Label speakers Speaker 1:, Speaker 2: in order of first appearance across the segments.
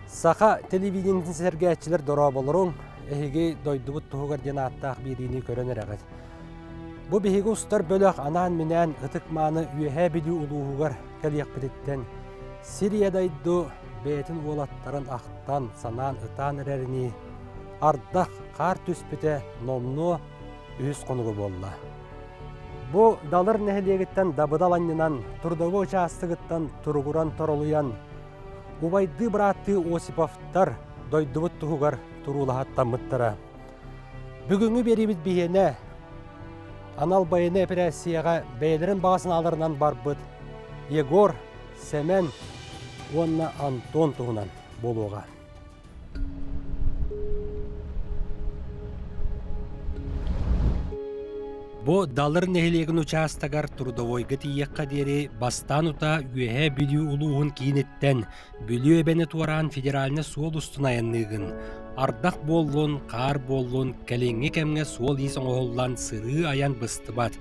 Speaker 1: Саха телевидениетин сэргээччилэр дорооболоруҥ, эһиги дойдубут туһугар диэн ааттаах биэриини көрөн эрэҕит. Бу биһиги устар бөлөх анаан-минээн ытык-мааны Үөһээ Бүлүү улууһугар кэлиэхпититтэн сир ийэ дойду бэйэтин уолаттарын ахтан, санаан ытаан эрэринии ардах, хаар түспүтэ номнуо үһүс хонуга буолла. Бу Далыр нэһилиэгиттэн дабыдал анньынан, трудовой учаастагыттан туругуран торолуйан, убайдыы-бырааттыы Осиповтар дойдубут туһугар туруулаһаттаммыттара. Бүгүҥҥү биэриибит биһиэнэ анал байыаннай эпэрээссийэҕэ бэйэлэрин баҕа санааларынан барбыт Егор, Сэмэн уонна Антон туһунан буолуоҕа. Бу Далыр нэһилиэгин учаастагар трудовойга тиийиэххэ диэри бастаан утаа Үөһээ Бүлүү улууһун кииниттэн Бүлүү эбэни туораан федеральнай суол устун айанныыгын. Ардах буоллун, хаар буоллун, кэлиҥҥи кэмҥэ суол-иис оҥоһуллан сырыы-айан быстыбат.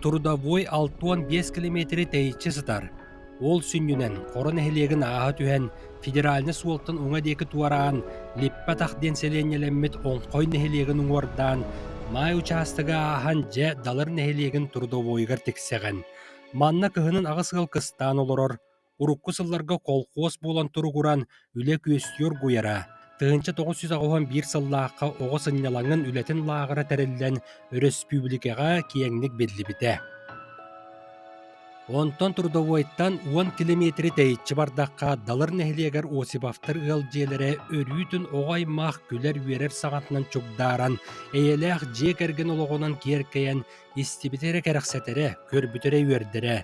Speaker 1: Трудовой 65 километры тэйиччи сытар. Ол сүнньүнэн Хоро нэһилиэгин ааһа түһэн, федеральнай суолтан уҥа диэки туораан, Липпатах диэн сэлиэнньэлэммит Оҥхой нэһилиэгин уҥуордаан, Маай учаастагы ааһан дьэ Далыр нэһилиэгин трудовойугар тиксэҕин. Манна кыһынын аҕыс ыал кыстаан олорор, Урукку сылларга колхуос буолан туругуран, үлэ күөстүү оргуйара. 1981 сыллаахха оҕо сынньалаҥын үлэтин лааҕыра тэриллэн, өрөспүүбүлүкэҕэ киэҥник биллибитэ. Онтон Трудовойтан 10 километры тэйиччи бардахха, Далыр нэһилиэгэр Осиповтар ыал дьиэлэрэ өрүүтүн оҕо аймах күлэр-үөрэр саҕатынан чугдааран, эйэлээх дьиэ кэргэн олоҕунан киэркэйэн, истибитэ эрэ кэрэхсэтэрэ, көрбүтэ эрэ үөрдэрэ.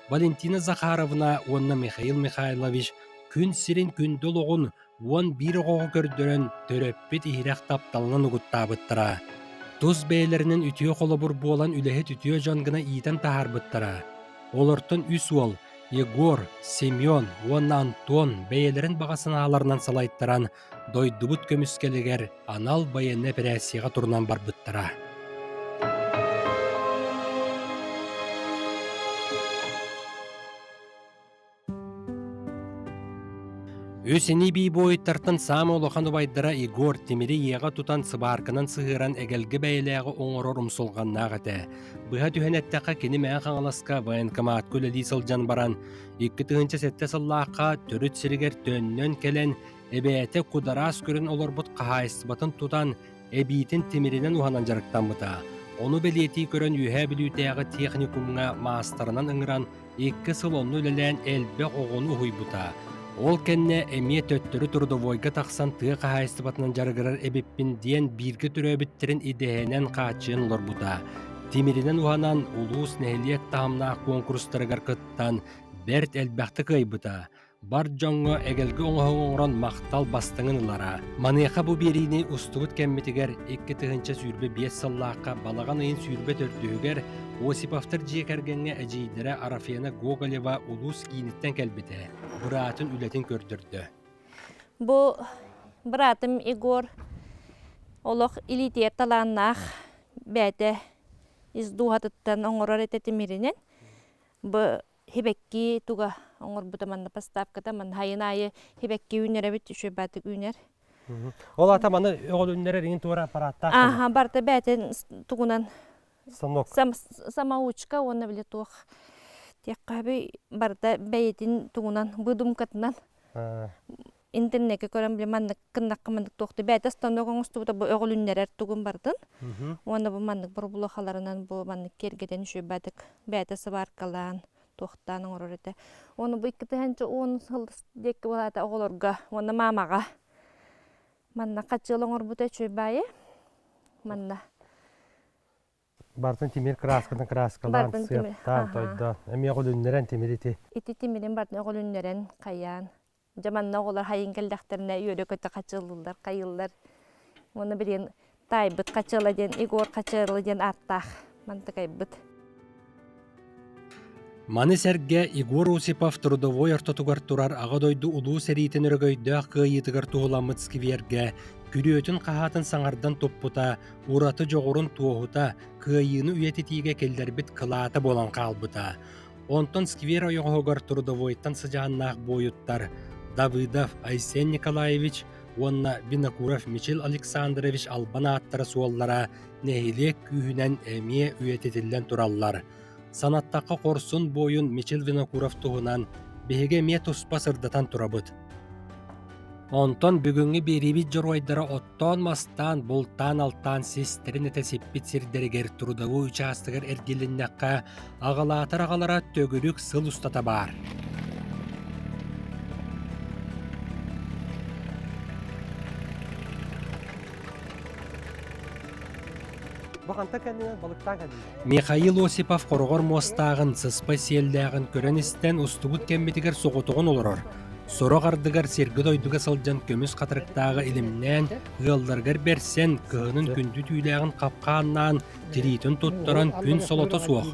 Speaker 1: Валентина Захаровна уонна Михаил Михайлович күн сирин күндү олоҕун 11 оҕоҕо көрдөрөн төрөппүт иһирэх тапталынан угуттаабыттара. Тус бэйэлэринэн үтүө холобур буолан үлэһит үтүө дьон гына иитэн таһаарбыттара. Олортон үс уол Егор, Семен уонна Антон бэйэлэрин баҕа санааларынан салайтаран дойдубут көмүскэлигэр анал байыаннай эпэрээссийэҕэ турунан барбыттара. Үс ини-бии буойуттартан саамай улахан убайдара Егор тимири ийэҕэ тутан сыбаарканан сыһыаран эгэлгэ бэйэлээҕи оҥорор умсулҕаннаах этэ. Быһа түһэн эттэххэ кини Мэҥэ Хаҥаласка военкоматка үлэлии сылдьан баран, 2007 сыллаахха төрүт сиригэр төннөн кэлэн Эбээтэ кудараас көрөн олорбут хаһаайыстыбатын тутан, эбиитин тимиринэн уһанан дьарыктаммыта. Ону бэлиэтии көрөн Үөһээ Бүлүүтээҕи техникумҥа маастарынан ыҥыран, икки сыл онно үлэлээн элбэх оҕону уһуйбута. Ол кэннэ эмиэ төттөрү трудовойга тахсан тыа хаһаайыстыбатынан дьарыгырар эбиппин диэн бииргэ төрөөбүттэрин идэһэнэн хааччыйан олорбута. Тимиринэн уһанан улуус, нэһилиэк таһымнаах куонкурустарыгар кыттан бэрт элбэхтик кыайбыта. Бар дьоҥҥо эгэлгэ оҥоһугу оҥорон махтал бастыҥын ылара. Маныаха бу биэриини устубут кэммитигэр 2025 сыллаахха балаҕан ыйын 24-үгэр Осиповтар дьиэ кэргэҥҥэ эдьиийдэрэ Арафена Гоголева улуус кииниттэн кэлбитэ, быраатын үлэтин көрдөрдө.
Speaker 2: Бу быраатым Егор олох илиитигэр талааннаах бэйэтэ ис дууһатыттан оҥорор этэ тимиринэн. Бу Хибэкки туга оҥорбута манна поставката манна хайын аайы хибэкки үүнэрэбит үчүгэйбаатык үүнэр.
Speaker 1: Ол аата маны өҕөлүннэрэр иҥин туора аппарааттаах
Speaker 2: Ааха барыта бээтин тугунан
Speaker 1: станок.
Speaker 2: Самоучка уонна били туох тиэххэ барыта бэйэтин тугунан выдумкатынан интернекке көрөн били маннык гыннахха маннык туохту бэйэтэ станок оҥостубута бу өҕүлүннэрэр тугун барытын уонна бу маннык боробулуохаларынан бу маннык киэргэтэн үчүгэйбатык бэйэтэ сыбааркалаан туохтаан оҥорор этэ уонна бу 2010 сыл диэки буолаата оҕолорго уонна маамаҕа манна хачыал оҥорбута үчүгэй баайы манна
Speaker 1: Бартын тимир кырааскатын кырааскалаан,
Speaker 2: Бартын тимир,
Speaker 1: сыаптаан,
Speaker 2: аха.
Speaker 1: тойдоон, эмиэ өҕүлүннэрэн тимир ити.
Speaker 2: Ити тимирин бартын өҕүлүннэрэн хайаан. Дьэ манна оҕолор хайын кэллэхтэринэ үөрэ-көтө хачыаллыыллар, хайыыллар. Уонна билигин таайбыт хачыала диэн Егор Хачыала диэн ааттаах мантыкайбыт.
Speaker 1: Маны сэргэ Егор Осипов трудовой ортотугар турар Аҕа дойду Улуу сэриитин өрөгөйдөөх кыайыытыгар туһуламмыт сквергэ күрүөтүн-хаһаатын саҥардан туппута, ураты дьоҕурун туоһута, кыайыыны үйэтитиигэ киллэрбит кылаата буолан хаалбыта. Онтон сквер ойоҕоһугар трудовойтан сыдьааннаах буойуттар. Давыдов Айсен Николаевич уонна Винокуров Мичил Александрович албан ааттара суоллара нэһилиэк күүһүнэн эмиэ үйэтитиллэн тураллар. Санаттахха хорсун буойун Мичил Винокуров туһунан биһиги эмиэ туспа сырдатан турабыт. Онтон бүгүҥҥү биэриибит дьоруойдара оттоон-мастаан, бултаан-алтаан систэрин этэ сиппит сирдэригэр трудовой учаастагар эргилиннэххэ, аҕалаатар аҕалара төгүрүк сыл устата баар. Михаил Осипов хороҕор муостааҕын, сыспай сиэллээҕин көрөн-истэн устубут кэммитигэр соҕотоҕун олорор. Сорох ардыгар сиргэ-дойдуга сылдьан көмүс хатырыктааҕы илимнээн, ыалларыгар бэрсэн, кыһынын күндү түүлээҕин хапкааннаан, тириитин туттаран күн солото суох.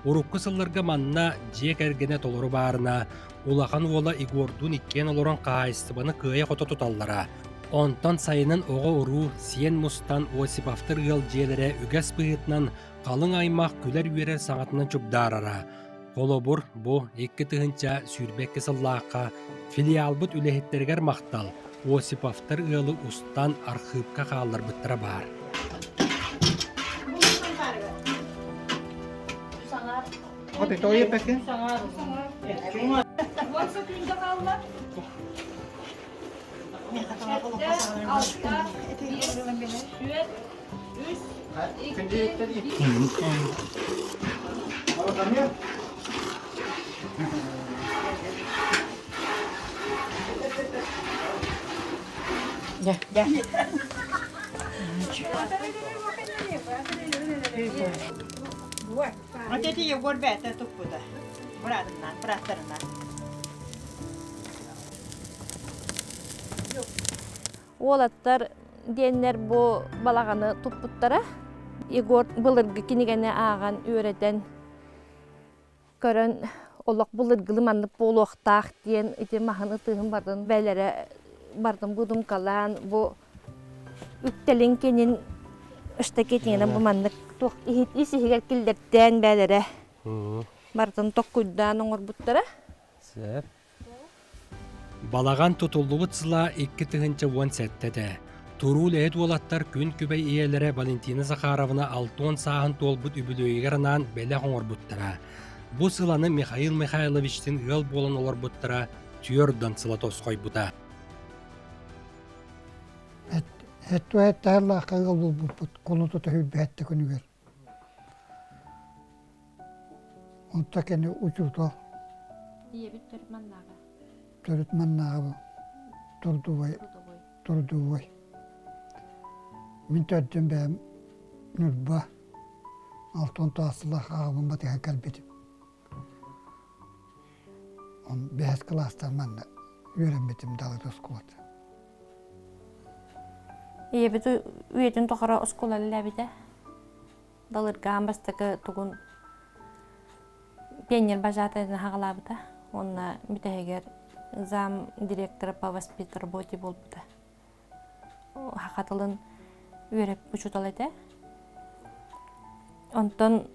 Speaker 1: Урукку сылларга манна дьиэ кэргэнэ толору баарына, улахан уола Егордуун иккиэн олорон хаһаайыстыбаны кыайа-хото туталлара. Онтон сайынын оҕо-уруу, сиэн мустан Осиповтар ыал дьиэлэрэ үгэс быһыытынан халыҥ аймах күлэр-үөрэр саҥатынан чугдаарара. Холобур, бу 2022 сыллаахха филиалбыт үлэһиттэригэр махтал, Осиповтар ыалы устан архыыпка хаалларбыттара баар.
Speaker 3: Вот эти Егор бэйэтэ туппута. Быраатынан, бырааттарынан.
Speaker 2: Уолаттар диэннэр бу балаҕаны туппуттара. Егор былыргы кинигэни ааҕан үөрэтэн көрөн олох былыргылы маннык буолуохтаах диэн ити маһын ытыһын бардын бэлэрэ бардын будумкалаан бу үктэлин кинин штакетинэн бу маннык туох иһит ис иһигэр киллэртээн бээлэрэ бардын токкуйдаан оҥорбуттара.
Speaker 1: Сөп. Балаҕан тутуллубут сыла 2017 этэ. Туруу үлэһит уолаттар күн күбэй ийэлэрэ Валентина Захаровна 60 сааһын туолбут үбүлүөйүгэр анаан бэлэх оҥорбуттара. Бу сыланы Михаил Михайловичтыын ыал буолан олорбуттара түөрт сыла тосхойбута.
Speaker 4: Эттуэттаһаллаахха ыал буолбуппут кулу тута сүүрбэһэттэ күнүгэр. Онто кини учуутал.
Speaker 2: Ийэбит төрүт маннааҕа.
Speaker 4: Төрүт маннааҕа турдубай турдубай. Мин төрдүм бэйэм Ньурба алтан сыллаах аҕабын батыһан кэлбитим. Он бэһис кылаастан манна үөрэммитим Далыт оскуолата.
Speaker 2: Ийэбит үйэтин тухары оскуола үлэлээбитэ. Далыргаан бастакы тугун пионер бажаатайын хаҕалаабыта уонна бүтэһигэр зам директора по воспитработе буолбута. Саха тылын үөрэппит учуутал этэ. Онтон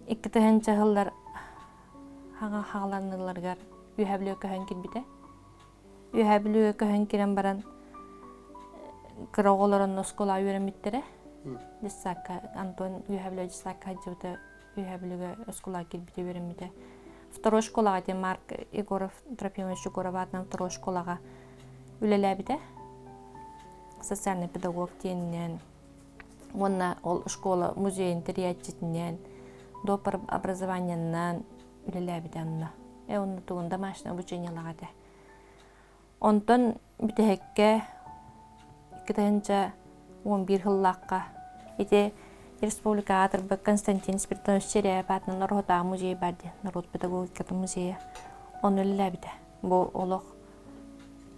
Speaker 2: 2000 сыллар хаҥа хаҕаланыыларыгар Үөһээ Бүлүү көһөн киирбитэ. Үөһээ Бүлүүгэ көһөн киирэн баран кыра оҕолор онно оскуолаҕа үөрэммиттэрэ. Детсадка Антон Үөһээ Бүлүү детсадка сылдьыбыта Үөһээ Бүлүүгэ оскуолаҕа киирбитэ үөрэммитэ. Второй школаҕа диэн Марк Егоров Трофимович Егоров аатынан второй школаҕа үлэлээбитэ. Социальный педагог диэнинэн уонна ол школа музейын тэрийээччитинэн доп образованиенынан үлэлээбитэ онно. Э онно тугун домашнее обучениелаах этэ. Онтон бүтэһиккэ 2011 сыллаахха ити республикаҕа аатырбыт Константин Спиридонович Черяев аатынан Ороһутааҕы музей баар диэн норуот педагогикатын музейа. Ону үлэлээбитэ. Бу олох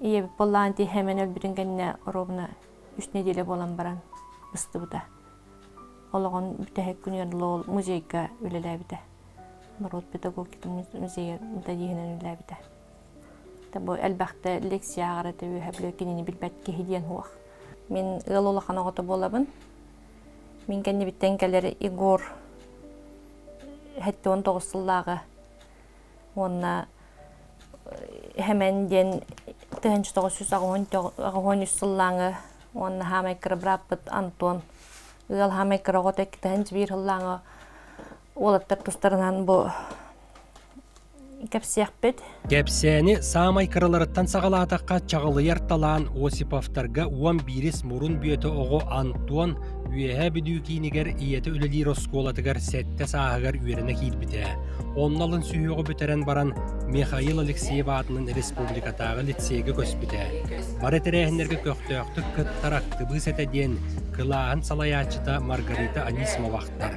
Speaker 2: ийэбит буоллаҕын тиһэмэн өлбүтүн кэннэ оруобуна үс нэдиэлэ буолан баран быстыбыта. Олоҕун бүтэһик күнүгэр ол музейга үлэлээбитэ. Норуот педагогикатын музейа методиһынан үлэлээбитэ. Бу элбэхтэ лекция ааҕар этэ үөһэ Бүлүү кинини билбэт киһи диэн суох. Мин ыал улахан оҕото буолабын. Мин кэннибиттэн кэлэр Егор 79 сыллааҕы уонна Хэмэн диэн 1983 сыллааҥы уонна хаамай кыра бырааппыт Антон ыал хаамай кыра оҕото 2001 сыллааҥы уолаттар тустарынан бу кэпсиэхпит.
Speaker 1: Кэпсээни саамай кыраларыттан саҕалаатахха чаҕылыйар талаан Осиповтарга 11-ис мурун бүөтэ оҕо Антон Үөһээ Бүлүү киинигэр ийэтэ үлэлиир оскуолатыгар сэттэ сааһыгар үөрэнэ киирбитэ. Онно алын сүһүөҕү бүтэрэн баран Михаил Алексеев аатынан республикатааҕы лицейгэ көспүтэ. Бары тэрээһиннэргэ көхтөөхтүк кыттар актыбыыс этэ диэн кылааһын салайааччыта Маргарита Анисимова ахтар.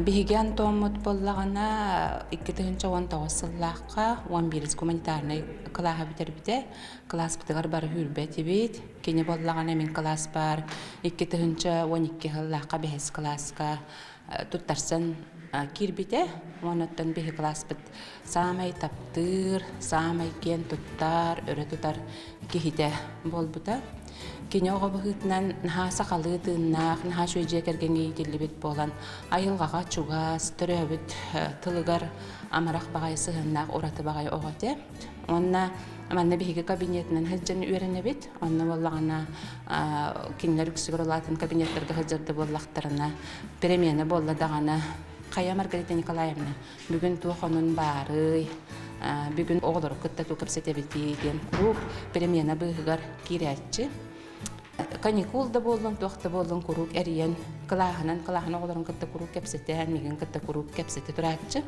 Speaker 5: Биһиги Антоммут буоллаҕына 2019 сыллаахха 11 гуманитарнай кылааһы бүтэрбитэ. Кылааспытыгар бары сүүрбэ этибит. Кини буоллаҕына мин кылааспар 2012 сыллаахха бэһис кылааска туттарсан киирбитэ. Онуттан биһи кылааспыт саамай таптыыр, саамай киэн туттар, өрө тутар киһитэ буолбута. Кини оҕо быһыытынан наһаа сахалыы тыыннаах, наһаа үчүгэй дьиэ кэргэҥҥэ иитиллибит буолан, айылҕаҕа чугас, төрөөбүт тылыгар амарах баҕайы сыһыаннаах ураты баҕайы оҕо этэ. Уонна манна биһиги кабинетынан сылдьан үөрэнэбит. Онно буоллаҕына кинилэр үксүгэр улаатан кабинеттарга сылдьар да буоллахтарына, перемена буолла даҕаны хайа Маргарита Николаевна бүгүн туох онун баарый, бүгүн оҕолору кытта туу кэпсэтэбитий диэн куруук перемена быыһыгар киирээччи. Каникул да буоллун, туох да буоллун куруук эрийэн, кылааһынан, кылааһын оҕолорун кытта куруук кэпсэтэн, миигин кытта куруук кэпсэтэ турааччы.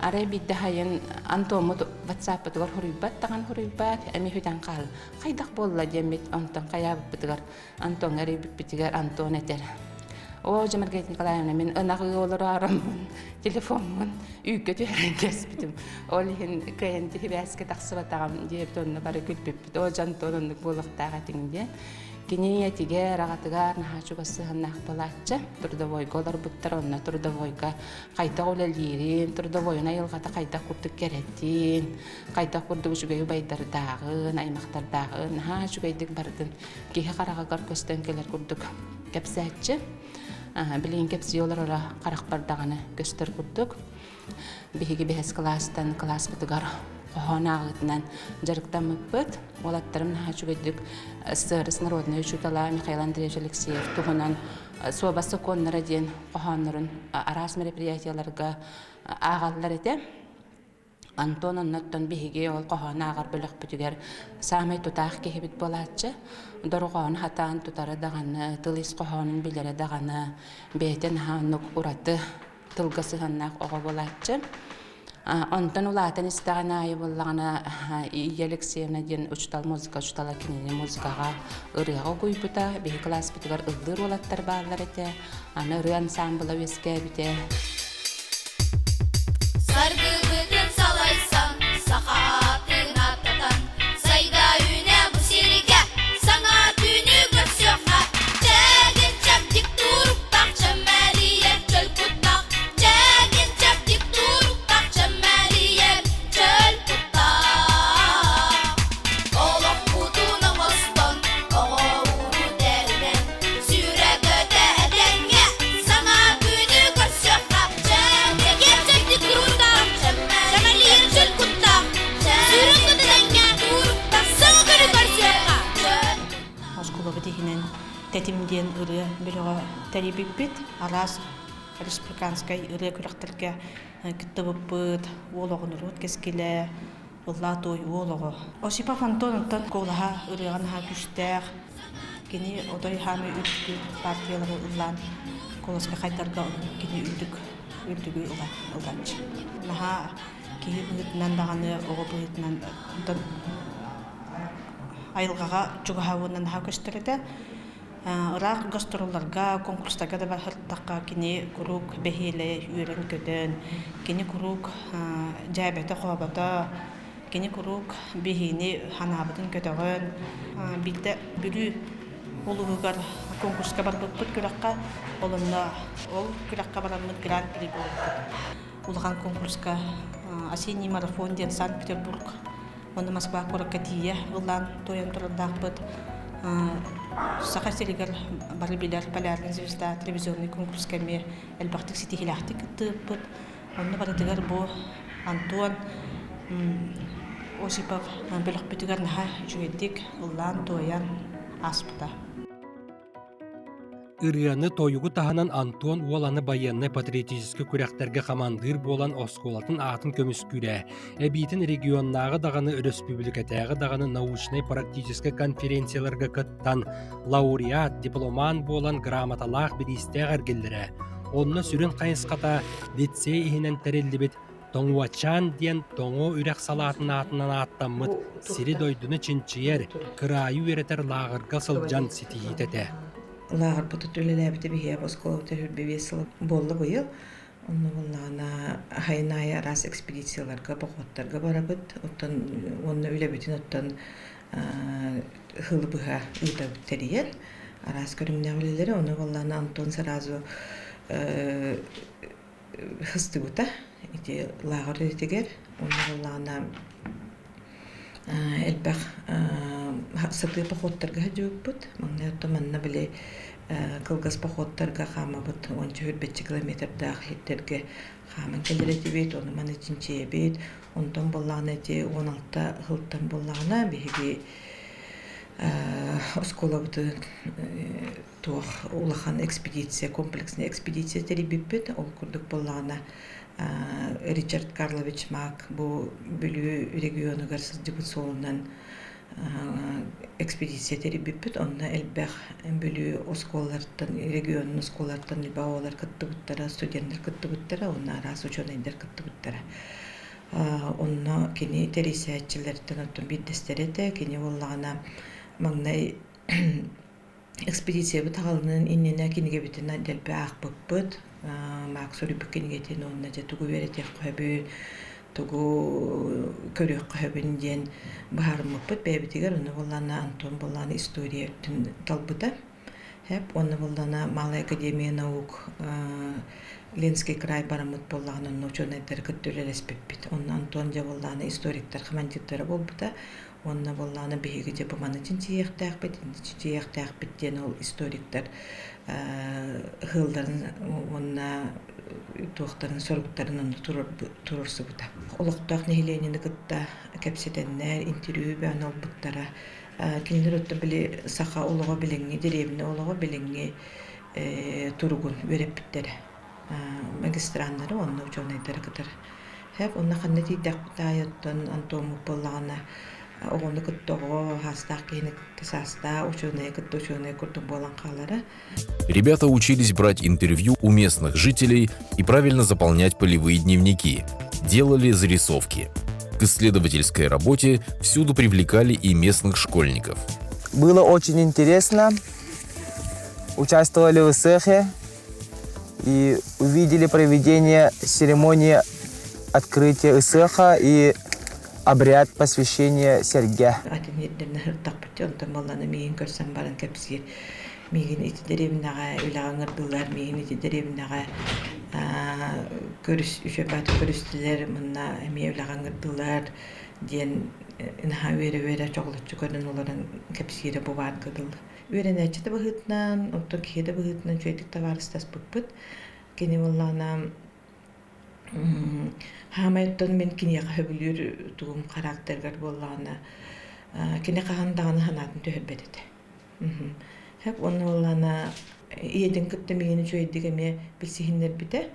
Speaker 5: Арай биирдэ хайын Антоммут ватсаппытыгар хоруйбат даҕаны хоруйбат, эмиэ сүтэн хаал. Хайдах буолла диэммит, онтон хайаабыппытыгар Антоҥҥа эрийбиппитигэр Антон этэр. Оо, дьэ, Маргарита Николаевна, мин ынах ыы олороороммун, телефоммун үүккэ түһэрэн кэспитим. Ол иһин кыайан сибээскэ тахсыбатаҕым диэбит онно бары күлбүппүт. Оо, дьэ, Антон оннук буолуохтаах этиҥ диэн. Кини ийэтигэр, аҕатыгар наһаа чугас сыһыаннаах буолааччы. Трудовойга олорбуттар, онно трудовойга хайдах үлэлиирин, трудовойун айылҕата хайдах курдук кэрэтин, хайдах курдук үчүгэй убайдардааҕын, аймахтардааҕын наһаа үчүгэйдик барытын киһи хараҕыгар көстөн кэлэр курдук кэпсээччи. Билигин кэпсии олороро харахпар даҕаны көстөр курдук. Биһиги бэһис кылаастан кылааспытыгар хоһоон ааҕыытынан дьарыктаммыппыт. Уолаттарым наһаа үчүгэйдик СССР народнай учуутала Михаил Андреевич Алексеев туһунан суобас сокуоннара диэн хоһооннорун араас мероприятиеларга ааҕаллар этэ. Антон оннуттан биһиги ол хоһоон ааҕар бөлөхпүтүгэр саамай тутаах киһибит буолааччы. Дорҕоону хатаан тутара даҕаны, тыл ис хоһоонун билэрэ даҕаны, бэйэтэ наһаа оннук ураты тылга сыһыаннаах оҕо буолааччы. Онтон улаатан истэҕин аайы буоллаҕына Ия Алексеевна диэн учуутал музыка учуутала кинини музыкаҕа ырыаҕа угуйбута. Биһи кылааспытыгар ыллыыр уолаттар бааллар этэ. Аны ырыа ансаамбыла үөскээбитэ.
Speaker 6: Саргыбытын салайсан, саха аатын ааттатан, сайда үүнэ бу сиргэ, саҥа түүнү көрсүөххэ. Чэгин чэбдик туруктах, чэмэлийэр чөл куттах, чэгин чэбдик туруктах, чэмэлийэр чөл куттах. Олохпутун оҥостон, оҕо-уруу тэринэн, Сүрэ-көтө этэҥҥэ, саҥа күнү көрсүөххэ. Чэбдик туруктаах, чэмэлийэр чөл куттаах, сүрэ-көтө этэҥҥэ, саҥа күнү көрсүөххэ.
Speaker 7: Оскуолабыт иһинэн Тэтим диэн ырыа бөлөҕө тэрийбиппит. Араас республиканскай ырыа күрэхтэргэ кыттыбыппыт. Уол оҕо норуот кэскилэ, Ыллаа туой уол оҕо. Осипов Антон онтон куолаһа ырыаҕа наһаа күүстээх. Кини отой хаамыы үрдүкү партиялары ыллаан куоласка хайдарга кини үрдүк үрдүгү ылааччы. Наһаа киһи быһыытынан даҕаны, оҕо быһыытынан онтон айылҕаҕа чугаһаабынан наһаа көстөр этэ. Ыраах гастролларга, конкурстарга да барсартахха кини куруук бэһиэлэй, үөрэн-көтөн, кини куруук дьээбэтэ-хообото, кини куруук биһиини санаабытын көтөҕөн, биирдэ Бүлүү улууһугар конкурска барбыппыт күрэххэ, ол онно ол күрэххэ бараммыт гран-при буолбуппут. Улахан конкурска «Осенний марафон» диэн Санкт-Петербург Онно Москва куоракка тиийэ ыллаан туойан турардаахпыт. Саха сиригэр бары билэр «Полярная звезда» телевизионный конкурска эмиэ элбэхтик ситиһиилээхтик кыттыыппыт. Онно барытыгар бу Антон Осипов бөлөхпүтүгэр наһаа үчүгэйдик ыллаан-туойан ааспыта.
Speaker 1: Ырыаны, тойугу таһынан Антон уол аны байыаннай-патриотическай күрэхтэргэ хамандыыр буолан оскуолатын аатын көмүскүүрэ, эбиитин регионнааҕы даҕаны өрөспүүбүлүкэтээҕи даҕаны научнай-практическай конференцияларга кыттан лауреат, дипломант буолан грамоталаах бириистээх эргиллэрэ. Онно сүрүн хайысхата лицей иһинэн тэриллибит Тоҥуочаан диэн Тоҥуо үрэх салаатын аатынан ааттаммыт сири-дойдуну чинчийэр, кыраайы үөрэтэр лааҕырга сылдьан ситиһиитэ этэ.
Speaker 8: Лааҕырбыт үлэлээбитэ биһиэхэ оскуолабыт 25 сыл буолла быйыл. Онно буоллаҕына сайын аайы араас экспедицияларга, походтарга барабыт. Оттон уонна үлэбитин оттон сылы быһа ыытабыт тэрийэн араас көрүҥнээх үлэлэри. Ону буоллаҕына Антон сразу сыстыбыта ити лааҕыр үлэтигэр уонна буоллаҕына элбэх сатыы походтарга сылдьыбыппыт. Маҥнай оттон манна били кылгас походтарга хаамабыт уонча сүүрбэччэ километрдаах сирдэргэ хааман кэлэр этибит, ону маны чинчийэбит. Онтон буоллаҕына ити 16 сылтан буоллаҕына биһиги оскуолабытын туох улахан экспедиция, комплексная экспедиция тэрийбиппит. Ол курдук буоллаҕына Ричард Карлович Мак бу Бүлүү регионугар сылдьыбыт суолунан экспедиция тэрийбиппит. Онно элбэх Бүлүү оскуолаларыттан, регионун оскуолаларыттан элбэх оҕолор кыттыбыттара, студеннар кыттыбыттара уонна араас учуонайдар кыттыбыттара. Онно кини тэрийсээччилэртэн оттон биирдэстэрэ этэ. Кини буоллаҕына маҥнай Экспедициябыт аҕалынан иннинэ кинигэбитин дэлби аахпыппыт. Маак суруйбут кинигэтин уонна дьэ тугу үөрэтиэххэ сөбүй, тугу көрүөххэ сөбүн диэн быһаарыммыппыт бэйэбитигэр. Онно буоллаҕына Антон буоллаҕына история өттүн талбыта. Сөп. Уонна буоллаҕына Малая академия наук Ленский край бараммыт буоллаҕына онно учуонайдары кытта үлэлэспиппит. Онно Антон дьэ буоллаҕына историктар командирдара буолбута. Уонна буоллаҕына биһиги дьэ бу маны чинчийиэхтээхпит, чинчийиэхтээхпит диэн ол историктар ыһыылларын уонна туохтарын соруктарын онно туруорсубута. Олохтоох нэһилиэнньэни кытта кэпсэтэннэр, интервью бөҕөнү ылбыттара. Кинилэр оттон били саха олоҕо билиҥҥи, дэриэбинэ олоҕо билиҥҥи туругун үөрэппиттэрэ. Магистраннары уонна учуонайдары кытары. Сөп, онно ханна тиийдэхпит аайы оттон Антоммут буоллаҕына оҕону кытта оҕо, саастаах киһини кытта саастаах, учуонайы кытта учуонай курдук буолан хаалара.
Speaker 9: Ребята учились брать интервью у местных жителей и правильно заполнять полевые дневники, делали зарисовки. К исследовательской работе всюду привлекали и местных школьников.
Speaker 10: Было очень интересно. Участвовали в цехе и увидели проведение церемонии открытия ысыаха и обряд посвящения сэргэ.
Speaker 8: Атын ирдэринэ сыртахпыт онтон буоллана миигин көрсөн баран кэпсиир. Миигин ити дэриэбинэҕэ үлэҕэ ыҥырдылар, миигин ити дэриэбинэҕэ көрүс үчүгэй көрүстүлэр, манна эмиэ үлэҕэ ыҥырдылар диэн наһаа үөрэ-үөрэ чоҕулуччу көрөн олорон кэпсиирэ бу баарга дылы. Үөрэнээччи да быһыытынан, оттон киһи да быһыытынан үчүгэйдик табаарыстаспыппыт. Кини буоллаҕына хаамай оттон мин киниэхэ сөбүлүүр тугум характерыгар буоллаҕына кини хаһан даҕаны санаатын түһэрбэт этэ. Сөп уонна буоллаҕына ийэтин кытта миигин үчүгэйдик эмиэ билсиһиннэрбитэ.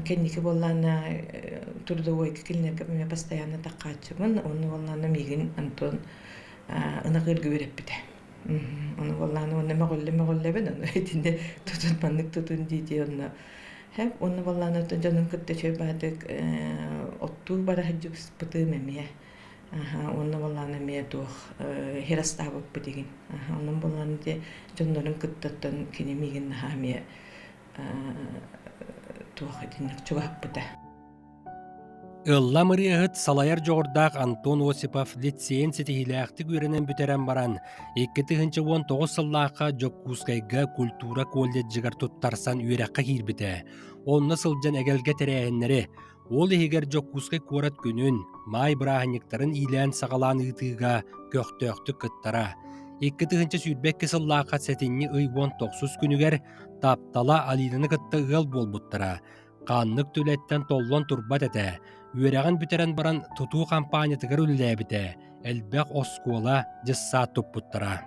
Speaker 8: Кэнники буоллаҕына трудовойга кинилэргэ эмиэ постоянно таххааччыбын. Уонна буоллаҕына миигин Антон ынах ыырга үөрэппитэ. Ону буоллаҕына уонна мөҕүллэ-мөҕүллэбин, ону итиннэ тутун маннык тутун дии-дии онно һэп уонна буоллаҕына оттон дьонун кытта үчүгэй баҕайытык оттуу бара сылдьыбыппытым эмиэ уонна буоллаҕына эмиэ туох хир астаабыппыт игин онон буоллаҕына ити дьоннорун кытта оттон кини миигин наһаа эмиэ туох итинник чугаһаппыта.
Speaker 1: Ыллам ырыаһыт салайар дьоҕурдаах Антон Осипов лицейин ситиһиилээхтик үөрэнэн бүтэрэн баран, 2019 сыллаахха Дьокуускайга культура колледжыгар туттарсан үөрэххэ киирбитэ. Онно сылдьан эгэлгэ тэрээһиннэри, ол иһигэр Дьокуускай куорат күнүн, маай бырааһынньыктарын иилээн-саҕалаан ыытыыга көхтөөхтүк кыттара. 2022 сыллаахха сэтинньи ый 19 күнүгэр таптала Алинаны кытта ыал буолбуттара. Ханнык да үлэттэн толлон турбат этэ. Үөрэҕин бүтэрэн баран тутуу хампаанньатыгар үлэлээбитэ, элбэх оскуола, дьыссаат туппуттара.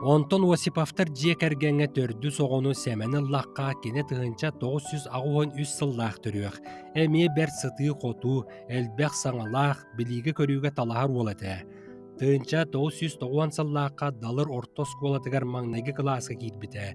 Speaker 1: Онтон Осиповтар дьиэ кэргэҥҥэ төрдүс оҕону Сэмэн ыллахха кини 1983 сыллаах төрүөх, эмиэ бэрт сытыы-хотуу, элбэх саҥалаах, билиигэ-көрүүгэ талаһар уол этэ. 1990 сыллаахха Далыр орто оскуолатыгар маҥнайгы кылааска киирбитэ.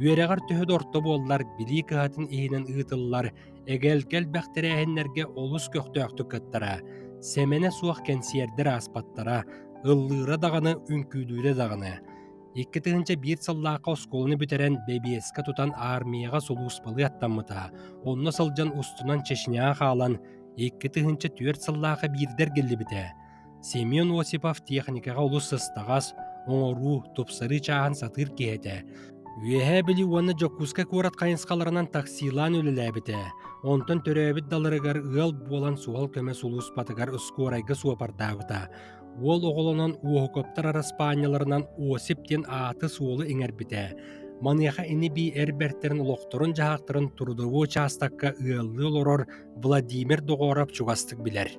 Speaker 1: Үөрэҕэр төһө да орто буоллар, билии кыһатын иһинэн ыытыллар эгэлгэ элбэх тэрээһиннэргэ олус көхтөөхтүк кыттара. Сэмэнэ суох кэнсиэрдэр ааспаттара, ыллыыра даҕаны, үҥкүүлүүрэ даҕаны. 2001 сыллаахха оскуоланы бүтэрэн бэбиэскэ тутан аармыйаҕа сулууспалыы аттаммыта. Онно сылдьан устунан Чечняҕа хаалан, 2004 сыллаахха биирдэ эргиллибитэ. Семен Осипов техникаҕа олус сыстаҕас, оҥоруу, тупсарыы чааһын сатыыр киһи этэ. Үөһээ Бүлүү уонна Дьокуускай куорат хайысхаларынан таксилаан үлэлээбитэ. Онтон төрөөбүт даларыгар ыал буолан суһал көмө сулууспатыгар ускуорайга суопардаабыта. Уол оҕолонон Уоһукуоптар араспаанньаларынан Осип диэн ааты-суолу иҥэрбитэ. Маныаха ини-бии эр бэртэрин олохторун-дьаһахтарын трудовой учаастакка ыаллыы олорор Владимир Доҕоороп чугастык билэр.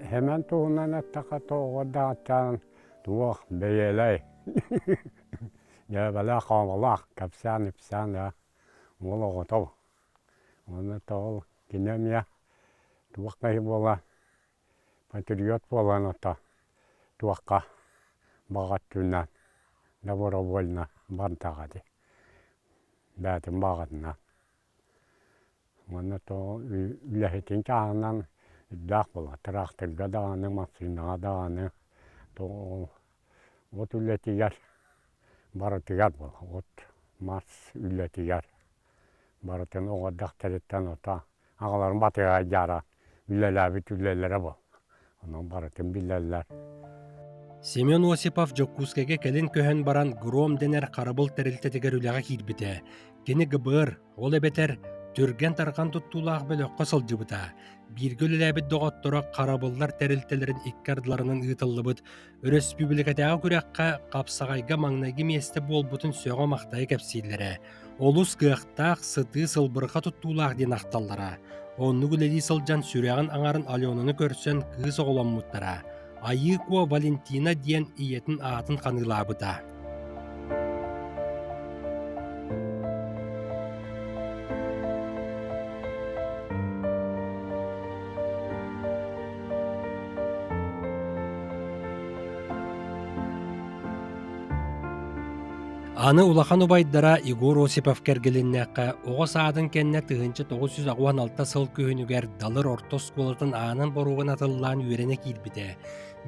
Speaker 11: Сэмэн туһунан эттэххэ тоҕо даҕаттаан туох бэйэлэй дьээбэлээх хооболоох кэпсээн-ипсээн ээ уол оҕото уонна тоҕо кини эмиэ туох киһи буола патриот буолан ото туохха баҕа өттүнэн добровольно бардаҕа дии бэйэтин баҕатынан Уонна тоҕо үлэһитин чааһынан үрдээх буолар, тыраахтырга даҕаны, массыынаҕа даҕаны тоҕо от үлэтигэр барытыгар буолар, от мас үлэтигэр барытын оҕо эрдэхтэриттэн ото аҕаларын батыһа дьаара үлэлээбит үлэлэрэ буолар, онон барытын билэллэр.
Speaker 1: Семен Осипов Дьокуускайга кэлин көһөн баран Гром дэнэр харабыл тэрилтэтигэр үлэҕэ киирбитэ. Кини ГБР, ол эбэтэр түргэн-тарҕан туттуулаах бөлөххө сылдьыбыта. Бииргэ үлэлээбит доҕотторо харабыллар тэрилтэлэрин икки ардыларынан ыытыллыбыт өрөспүүбүлүкэтээҕи күрэххэ хапсаҕайга маҥнайгы миэстэ буолбутун сөҕө-махтайа кэпсииллэрэ. Олус кыахтаах, сытыы сылбырҕа туттуулаах диэн ахталлара. Оннук үлэлии сылдьан сүрэҕин аҥарын Аленаны көрсөн кыыс оҕоломмуттара. Айыы Куо Валентина диэн ийэтин аатын ханыылаабыта. Аны улахан убайдара Егор Осипов кэргилиннэххэ оҕо саадын кэннэ 1986 сыл күһүнүгэр Далыр орто оскуолатын аанын боруогун атыллаан үөрэнэ киирбитэ.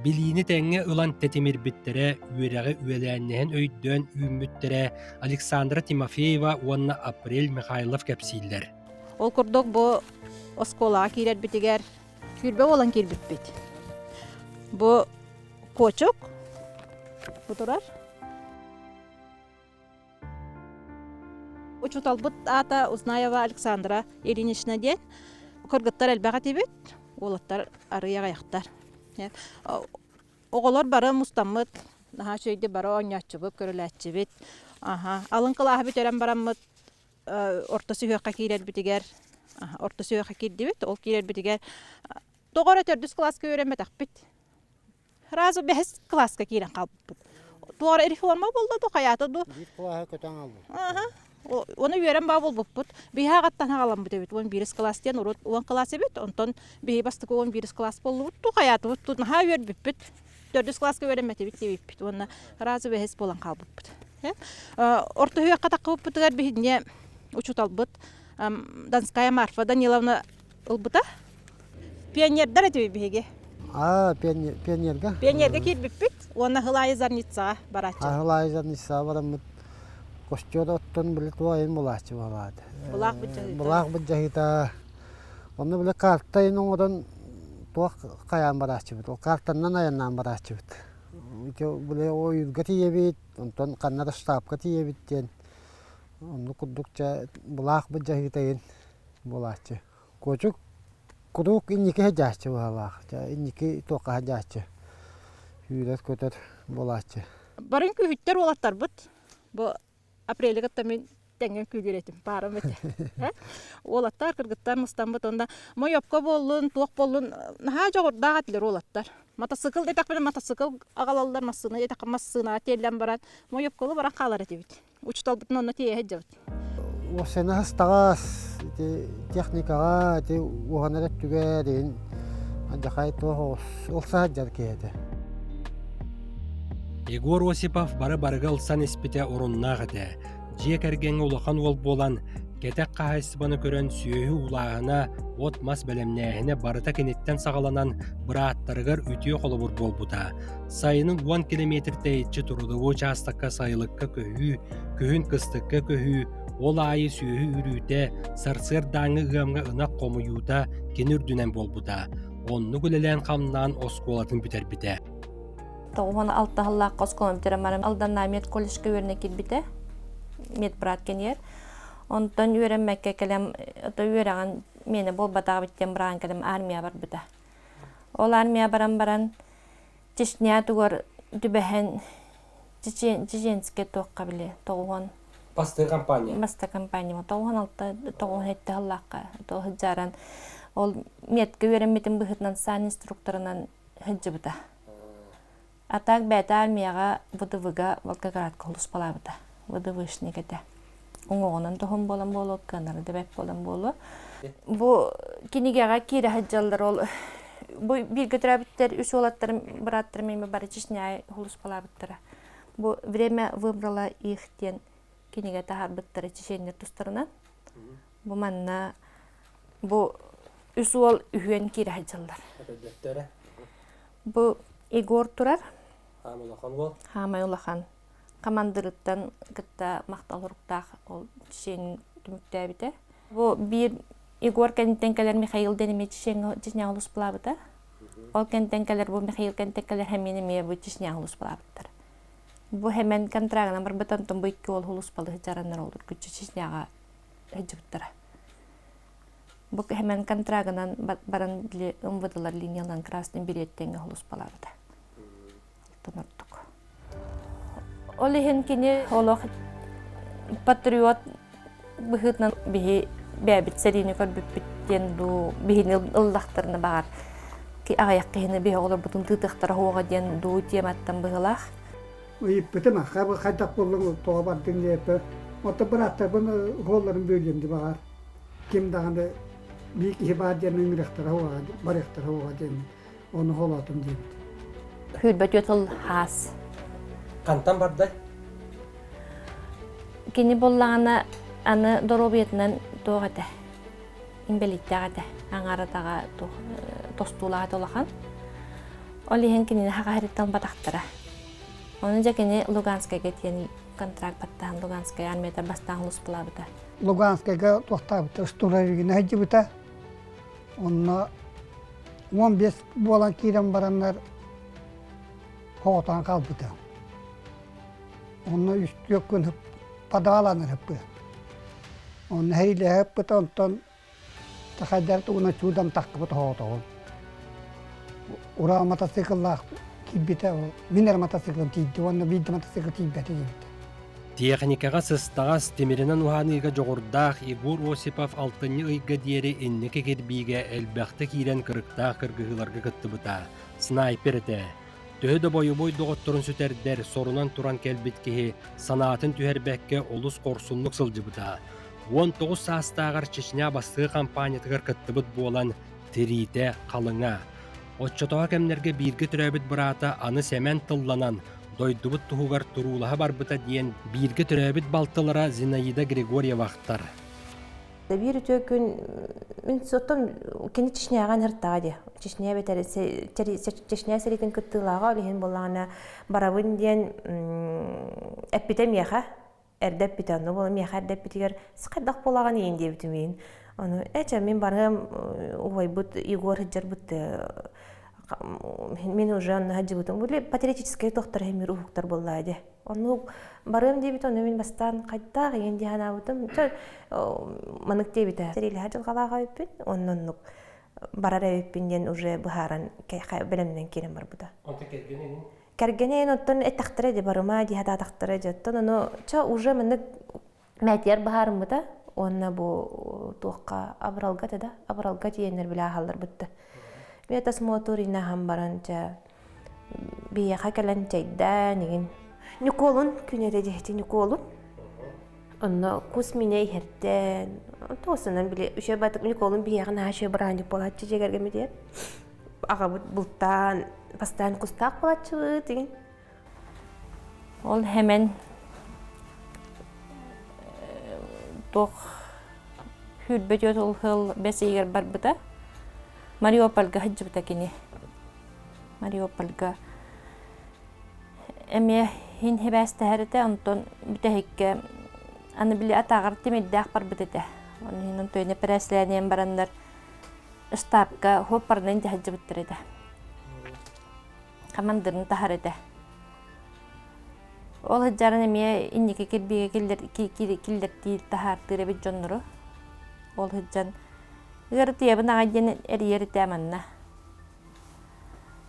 Speaker 1: Билиини тэҥҥэ ылан тэтимирбиттэрэ, үөрэҕи үөлээннэһэн өйдөөн үүммүттэрэ Александра Тимофеева уонна Апрель Михайлов кэпсииллэр.
Speaker 7: Ол курдук бу оскуолаҕа киирэрбитигэр сүүрбэ буолан киирбиппит. Бу Куочук бу турар. Учууталбыт аата Узнаева Александра Ильинична диэн. Кыргыттар элбэх этибит, уолаттар арыый аҕыйахтар. Оҕолор бары мустаммыт, наһаа үчүгэйдик бары оонньооччубут, көрүлээччибит. Аха, алын кылааһы бүтэрэн бараммыт орто сүһүөххэ киирэрбитигэр орто сүһүөххэ киирдибит. Ол киирэрбитигэр тоҕо эрэ төрдүс кылааска үөрэммэтэхпит. Сразу бэһис кылааска киирэн хаалбыппыт. Туох эрэ реформа буолла дуу, хайаата дуу?
Speaker 12: Биир кылааһы көтөн хаалбыт.
Speaker 7: Аха. Оны үөрэн баа буолбуппут. Биһи аҕаттан аҕаламмыт эбит. 11 кылаас диэн урут 10 кылаас эбит. Онтон биһи бастакы 11 кылаас буоллубут дуу, хайаатыбыт дуу, наһаа үөрбүппүт. Төрдүс кылааска үөрэммэтибит диэбиппит. Уонна сразу бэһис буолан хаалбыппыт. Орто үһүөххэ таххыбыппытыгар биһиги учууталбыт Донская Марфа Даниловна ылбыта. Пионердар этибит биһиги.
Speaker 12: Аа, пионерга?
Speaker 7: Пионерга киирбиппит уонна Хылаайы Зарницаҕа барааччы.
Speaker 12: Хылаайы Зарницаҕа бараммыт костер оттон били туойун булааччы буолаат.
Speaker 7: Булаах быдьаһыыта.
Speaker 12: Булаах быдьаһыыта. Онно били карта ин оҥорон туох хайаан барааччыбыт. Ол картаннан айаннаан барааччыбыт. Ити били ойуурга тиийэбит, онтон ханна да штабка тиийэбит диэн оннук курдук чэ булаах быдьаһыыта ин буолааччы. Куочук. Куруук инники сылдьааччы быһалаах. Инники туохха сылдьааччы. Сүүрэр-көтөр буолааччы.
Speaker 13: Барын күүһүттэр уолаттарбыт. Бу апрельга кытта мин тэҥҥэ күүлүүр этим, паарам этэ. Уолаттар, кыргыттар мустаммыт онно мойопко буоллун, туох буоллун, наһаа дьоҕурдаах этилэр уолаттар. Матасыкыл диэтэхпинэ матасыкыл аҕалаллар, массыына диэтэххэ массыынаҕа тиэллэн баран мойопколу баран хаалар этибит. Учууталбытын онно тиэйэ сылдьабыт.
Speaker 12: Уопсайынан астаҕас ити техникаҕа ити уһанар өттүгэр иһин алдьархай туох ол саһадьар киһи этэ.
Speaker 1: Егор Осипов бары-барыга ылсан испитэ оруннаах этэ. Дьиэ кэргэҥҥэ улахан уол буолан, кэтэх хаһаайыстыбаны көрөн сүөһү уулааһына, от-мас бэлэмнээһинэ барыта киниттэн саҕаланан бырааттарыгар үтүө холобур буолбута. Сайынын 10 километр тэйиччи трудовой учаастакка сайылыкка көһүү, күһүн кыстыкка көһүү, ол аайы сүөһү үрүүтэ, сарсыардааҥҥы ыамҥа ынах хомуйуута кини үрдүнэн буолбута. Оннук үлэлээн-хамнаан оскуолатын бүтэрбитэ.
Speaker 2: 96 сыллаахха оскуоланы бүтэрэн баран Алданнаа медколледжка үөрэнэ киирбитэ. Медбрат кэнигэр. Онтон үөрэммэккэ кэлэн, ото үөрэҕин миэнэ буолбатаҕа эбит диэн быраҕан кэлэн армия барбыта. Ол армия баран баран Чечня тугар түбэһэн Чеченскэй туохха били тоҕуһун
Speaker 1: Бастыы компания.
Speaker 2: Баста компания 96 97 сыллаахха сылдьаран ол метка үөрэммитин быһыытынан сан инструкторынан сылдьыбыта. А так бэйэтэ армияҕа ВДВ-га Волгоградка холуспалаабыта. ВДВшник этэ. Уҥуоҕунан тоһун буолан буолуо, кыанара да бэрт буолан буолуо. Бу кинигэҕэ киирэ сылдьаллар ол бу бииргэ төрөөбүттэр үс уолаттарым бырааттарым эмиэ бары Чечня холуспалаабыттара. Бу «Время выбрало их» диэн кинигэ таһаарбыттара чеченнэр тустарынан. Бу манна бу үс уол үһүөн киирэ сылдьаллар. Бу Егор турар.
Speaker 1: Хаамай улахан уол.
Speaker 2: Хаамай улахан. Хамандырыттан кытта махтал суруктаах ол чечен түмүктээбитэ. Бу биир Егор кэнниттэн кэлэр Михаил диэн эмиэ Чечняҕа улуспалаабыта. Ол кэнниттэн кэлэр бу Михаил кэнниттэн кэлэр хэмиэн эмиэ бу Чечняҕа улуспалаабыттар. Бу хэмэн контрагынан барбыт, онтон бу икки уол улуспалы сыдьараннар ол үргүччү Чечняҕа сылдьыбыттара. Бу хэмэн контрагынан баран били МВДлар линияларын красный береттеҥҥэ улуспалаабыта. Алтан ордук. Ол иһин кини олох патриот быһыытынан биһи бэйэбит сэриини көрбүппүт диэн дуу биһини ыллахтарына баҕар аҕыйах киһини биһи оҕолорбутун тыытыахтара суоҕа диэн дуу тематтан быһыылаах.
Speaker 4: Ыйыппытым хайдах буоллуҥ тоҕо бардыҥ диэппэ оттон бырааттарбын уолларын бүөлүөм ди баҕар ким даҕаны биир киһи баар диэн ыҥырыахтара суоҕа барыахтара суоҕа диэн ону холоотум диэбит.
Speaker 2: Сүүрбэ түөрт сыл хаас.
Speaker 1: Хантан бардай?
Speaker 2: Кини буоллаҕына аны доруобуйатынан туох этэ? Инбэлииттээх этэ. Аҥаратаҕа тостуулаах этэ улахан. Ол иһин кинини хаҕаһырыттан батахтара. Ону дьэ кини Луганскайга тиийэн контракт баттаан Луганскай армията бастаан улуспалаабыта.
Speaker 4: Луганскайга туохтаабыта, штурмовигина сылдьыбыта. Онно 15 буолан киирэн бараннар хоҕотоон хаалбыта. Онно үс-түөрт күн подваланар ыппыт. Онно сэриилэһэ ыппыта, онтон хайдар тугунан чуудам таххыбыт хоҕотоҕун. Ураа мотоцикллаах киирбитэ, мин эрэ мотоциклым тиийдэ уонна биир да мотоцикл тиийбэтэ диэбитэ.
Speaker 1: Тиэхиньикэҕэ сыстаҕас, тимиринэн уһааныыга дьоҕурдаах Егор Осипов алтынньы ыйга диэри инники кирбиигэ элбэхтэ киирэн кырыктаах кыргыһыыларга кыттыбыта. Снайпер этэ. Төһө да бойобуой доҕотторун сүтэрдэр, сорунан туран кэлбит киһи санаатын түһэрбэккэ олус хорсуннук сылдьыбыта. 19 саастааҕар Чечня бастакы хампаанньатыгар кыттыбыт буолан, тириитэ халыҥа. Оччотооҕу кэмнэргэ бииргэ төрөөбүт быраата аны Сэмэн тылланан, дойдубут туһугар туруулаһа барбыта диэн бииргэ төрөөбүт балтылара Зинаида Григорьева ахтар.
Speaker 14: Биир үтүө күн мин оттон кини Чечняҕа ыҥыртаҕа дии. Чечня эбэтэр Чечня сэриитин кыттыылааҕа ол иһин буоллаҕына барабын диэн эппитэ миэхэ эрдэ эппитэ онно буолан миэхэ эрдэ эппитигэр хайдах буолаҕын иин диэбитим иин ону эчэ мин барыам убайбыт Егор сылдьарбыт мин уже онно сылдьыбытым били патриотическай тохтор эмир уһуктар буоллаа дии онну барыам диэбит ону мин бастаан хайдах иин дии санаабытым манык диэбитэ сэриилэһэ дьылҕалаах эбиппин онно оннук. барар эбиппин диэн уже быһааран бэлэмнэн киирэн барбыта.
Speaker 1: Онто кэргэнин?
Speaker 14: Кэргэнин оттон эттэхтэрэ дии барыма дии хатаатахтара дии оттон ону ча уже маннык мэтиэр быһаарыммыта уонна бу туохха абыралга да абыралга тиийэннэр билэ аһалларбытта. Метасмотр инаһан баран ча биһиэхэ кэлэн чэйдээн игин Ньукуолун күнэ этэ диэхти Ньукуолун Онно кус минэ иһэрдэн, туосунан били үчүгэй батык Ньукуолун биһиэхэ наһаа үчүгэй бырааһынньык буолааччы дьиэ кэргэммитигэр. Аҕабыт бултаан, бастаан кустаах буолааччыбыт игин.
Speaker 2: Ол хэмэн туох сүүрбэ түөрт сыл бэс ыйыгар барбыта. Мариупольга сылдьыбыта кини. Мариупольга Эмиэ иһин сибээстэһэр этэ, онтон бүтэһиккэ аны били атааҕар тимирдээх барбыт этэ. Ону иһин онтуйна эпэрээссийэлээн бараннар штабка хуоппарынан илдьэ сылдьыбыттар этэ. Хамандыырын таһар этэ. Ол сылдьарын эмиэ инники кирбиигэ киллэртиир таһаартыыр эбит дьоннору. Ол сылдьан ыарытыйабын аҕай диэн эрийэр этэ манна.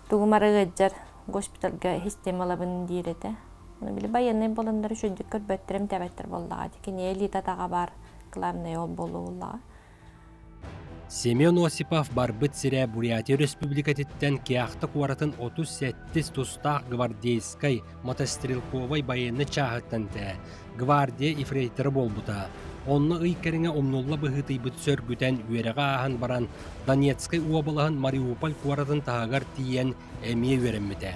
Speaker 2: Тугум эрэ ыалдьар, госпитальга система ылабын диир этэ. Ону били байыаннай буоланнар үчүгэйдик көрбөттөр, эмтээбэттэр буоллаҕа. Кини илиитэ атаҕа баар, главное ол буолуо
Speaker 1: Семен Осипов барбыт сирэ Бурятия Өрөспүүбүлүкэтиттэн Кяхта куоратын 37-ис тустаах гвардейскай мотострелковай байыаннай чааһыттан этэ. Гвардия ефрейтора буолбута. Онно ый кэриҥэ умнулла быһыытыйбыт сөргүтэн үөрэҕи ааһан баран Донецкай уобалаһын Мариуполь куоратын таһыгар тиийэн эмиэ үөрэммитэ.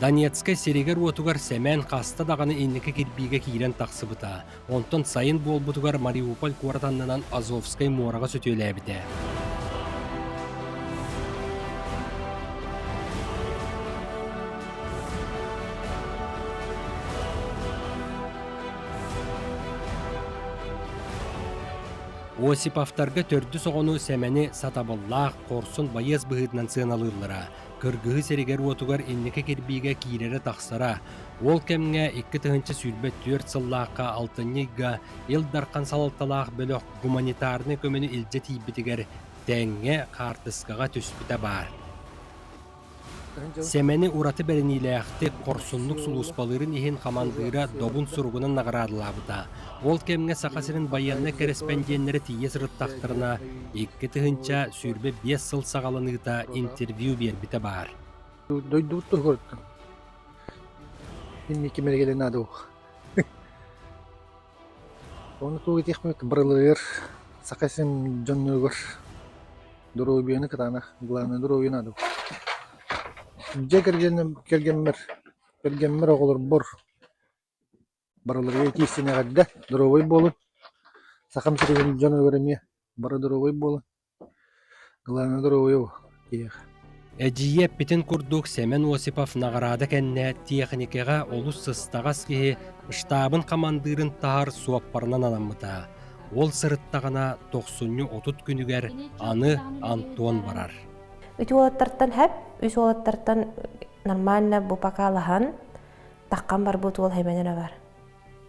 Speaker 1: Донецкай сиригэр-уотугар Сэмэн хаста даҕаны инники кирбиигэ киирэн тахсыбыта. Онтон сайын буолбутугар Мариуполь куорат аннынан Азовскай муораҕа сөтүөлээбитэ. Осиповтарга төрдүс оҕону Сэмэни сатабыллаах, хорсун байыас быһыытынан сыаналыыллара. Кыргыһыы сиригэр-уотугар инники кирбиигэ киирэрэ-тахсара. Ол кэмҥэ 2024 сыллаахха алтынньы ыйга Ил Дархан салалталаах бөлөх гуманитарнай көмөнү илдьэ тиийбитигэр тэҥҥэ хаартыскаҕа түспүтэ баар. Сэмэни ураты бэриниилээхтик, хорсуннук сулууспалыырын иһин хамандыыра Добун суругунан наҕараадалаабыта. Ол кэмҥэ Саха сирин байыаннай кэрэспэндиэннэрэ тиийэ сырыттахтарына, 2025 сыл саҕаланыыта интервью биэрбитэ баар.
Speaker 15: Дойдубут туһугар инники мэрэгэлэ наада буолуо. Ону тугу этиэхпин барыларыгар Саха сирин дьонноругар доруобуйаны кытаанах, главное доруобуйа наада. Дьиэ кэргэним кэргэммэр кэргэммэр оҕолорбор барыларыгар итии эҕэрдэ, доруобай буолун. Сахам сиригин дьонугар эмиэ бары доруобай буолун. Главное доруобуйа киһиэхэ.
Speaker 1: Эдьиийэ эппитин курдук Сэмэн Осипов наҕараада кэннэ тиэхиникэҕэ олус сыстаҕас киһи штабын хамандыырын таһар суоппарынан анаммыта. Ол сырыттаҕына тохсунньу 30 күнүгэр аны Антон барар.
Speaker 14: Үс уолаттартан хэп, үс уолаттартан нормально бу покалаһан таххан барбыт уол хэмэнэ бар.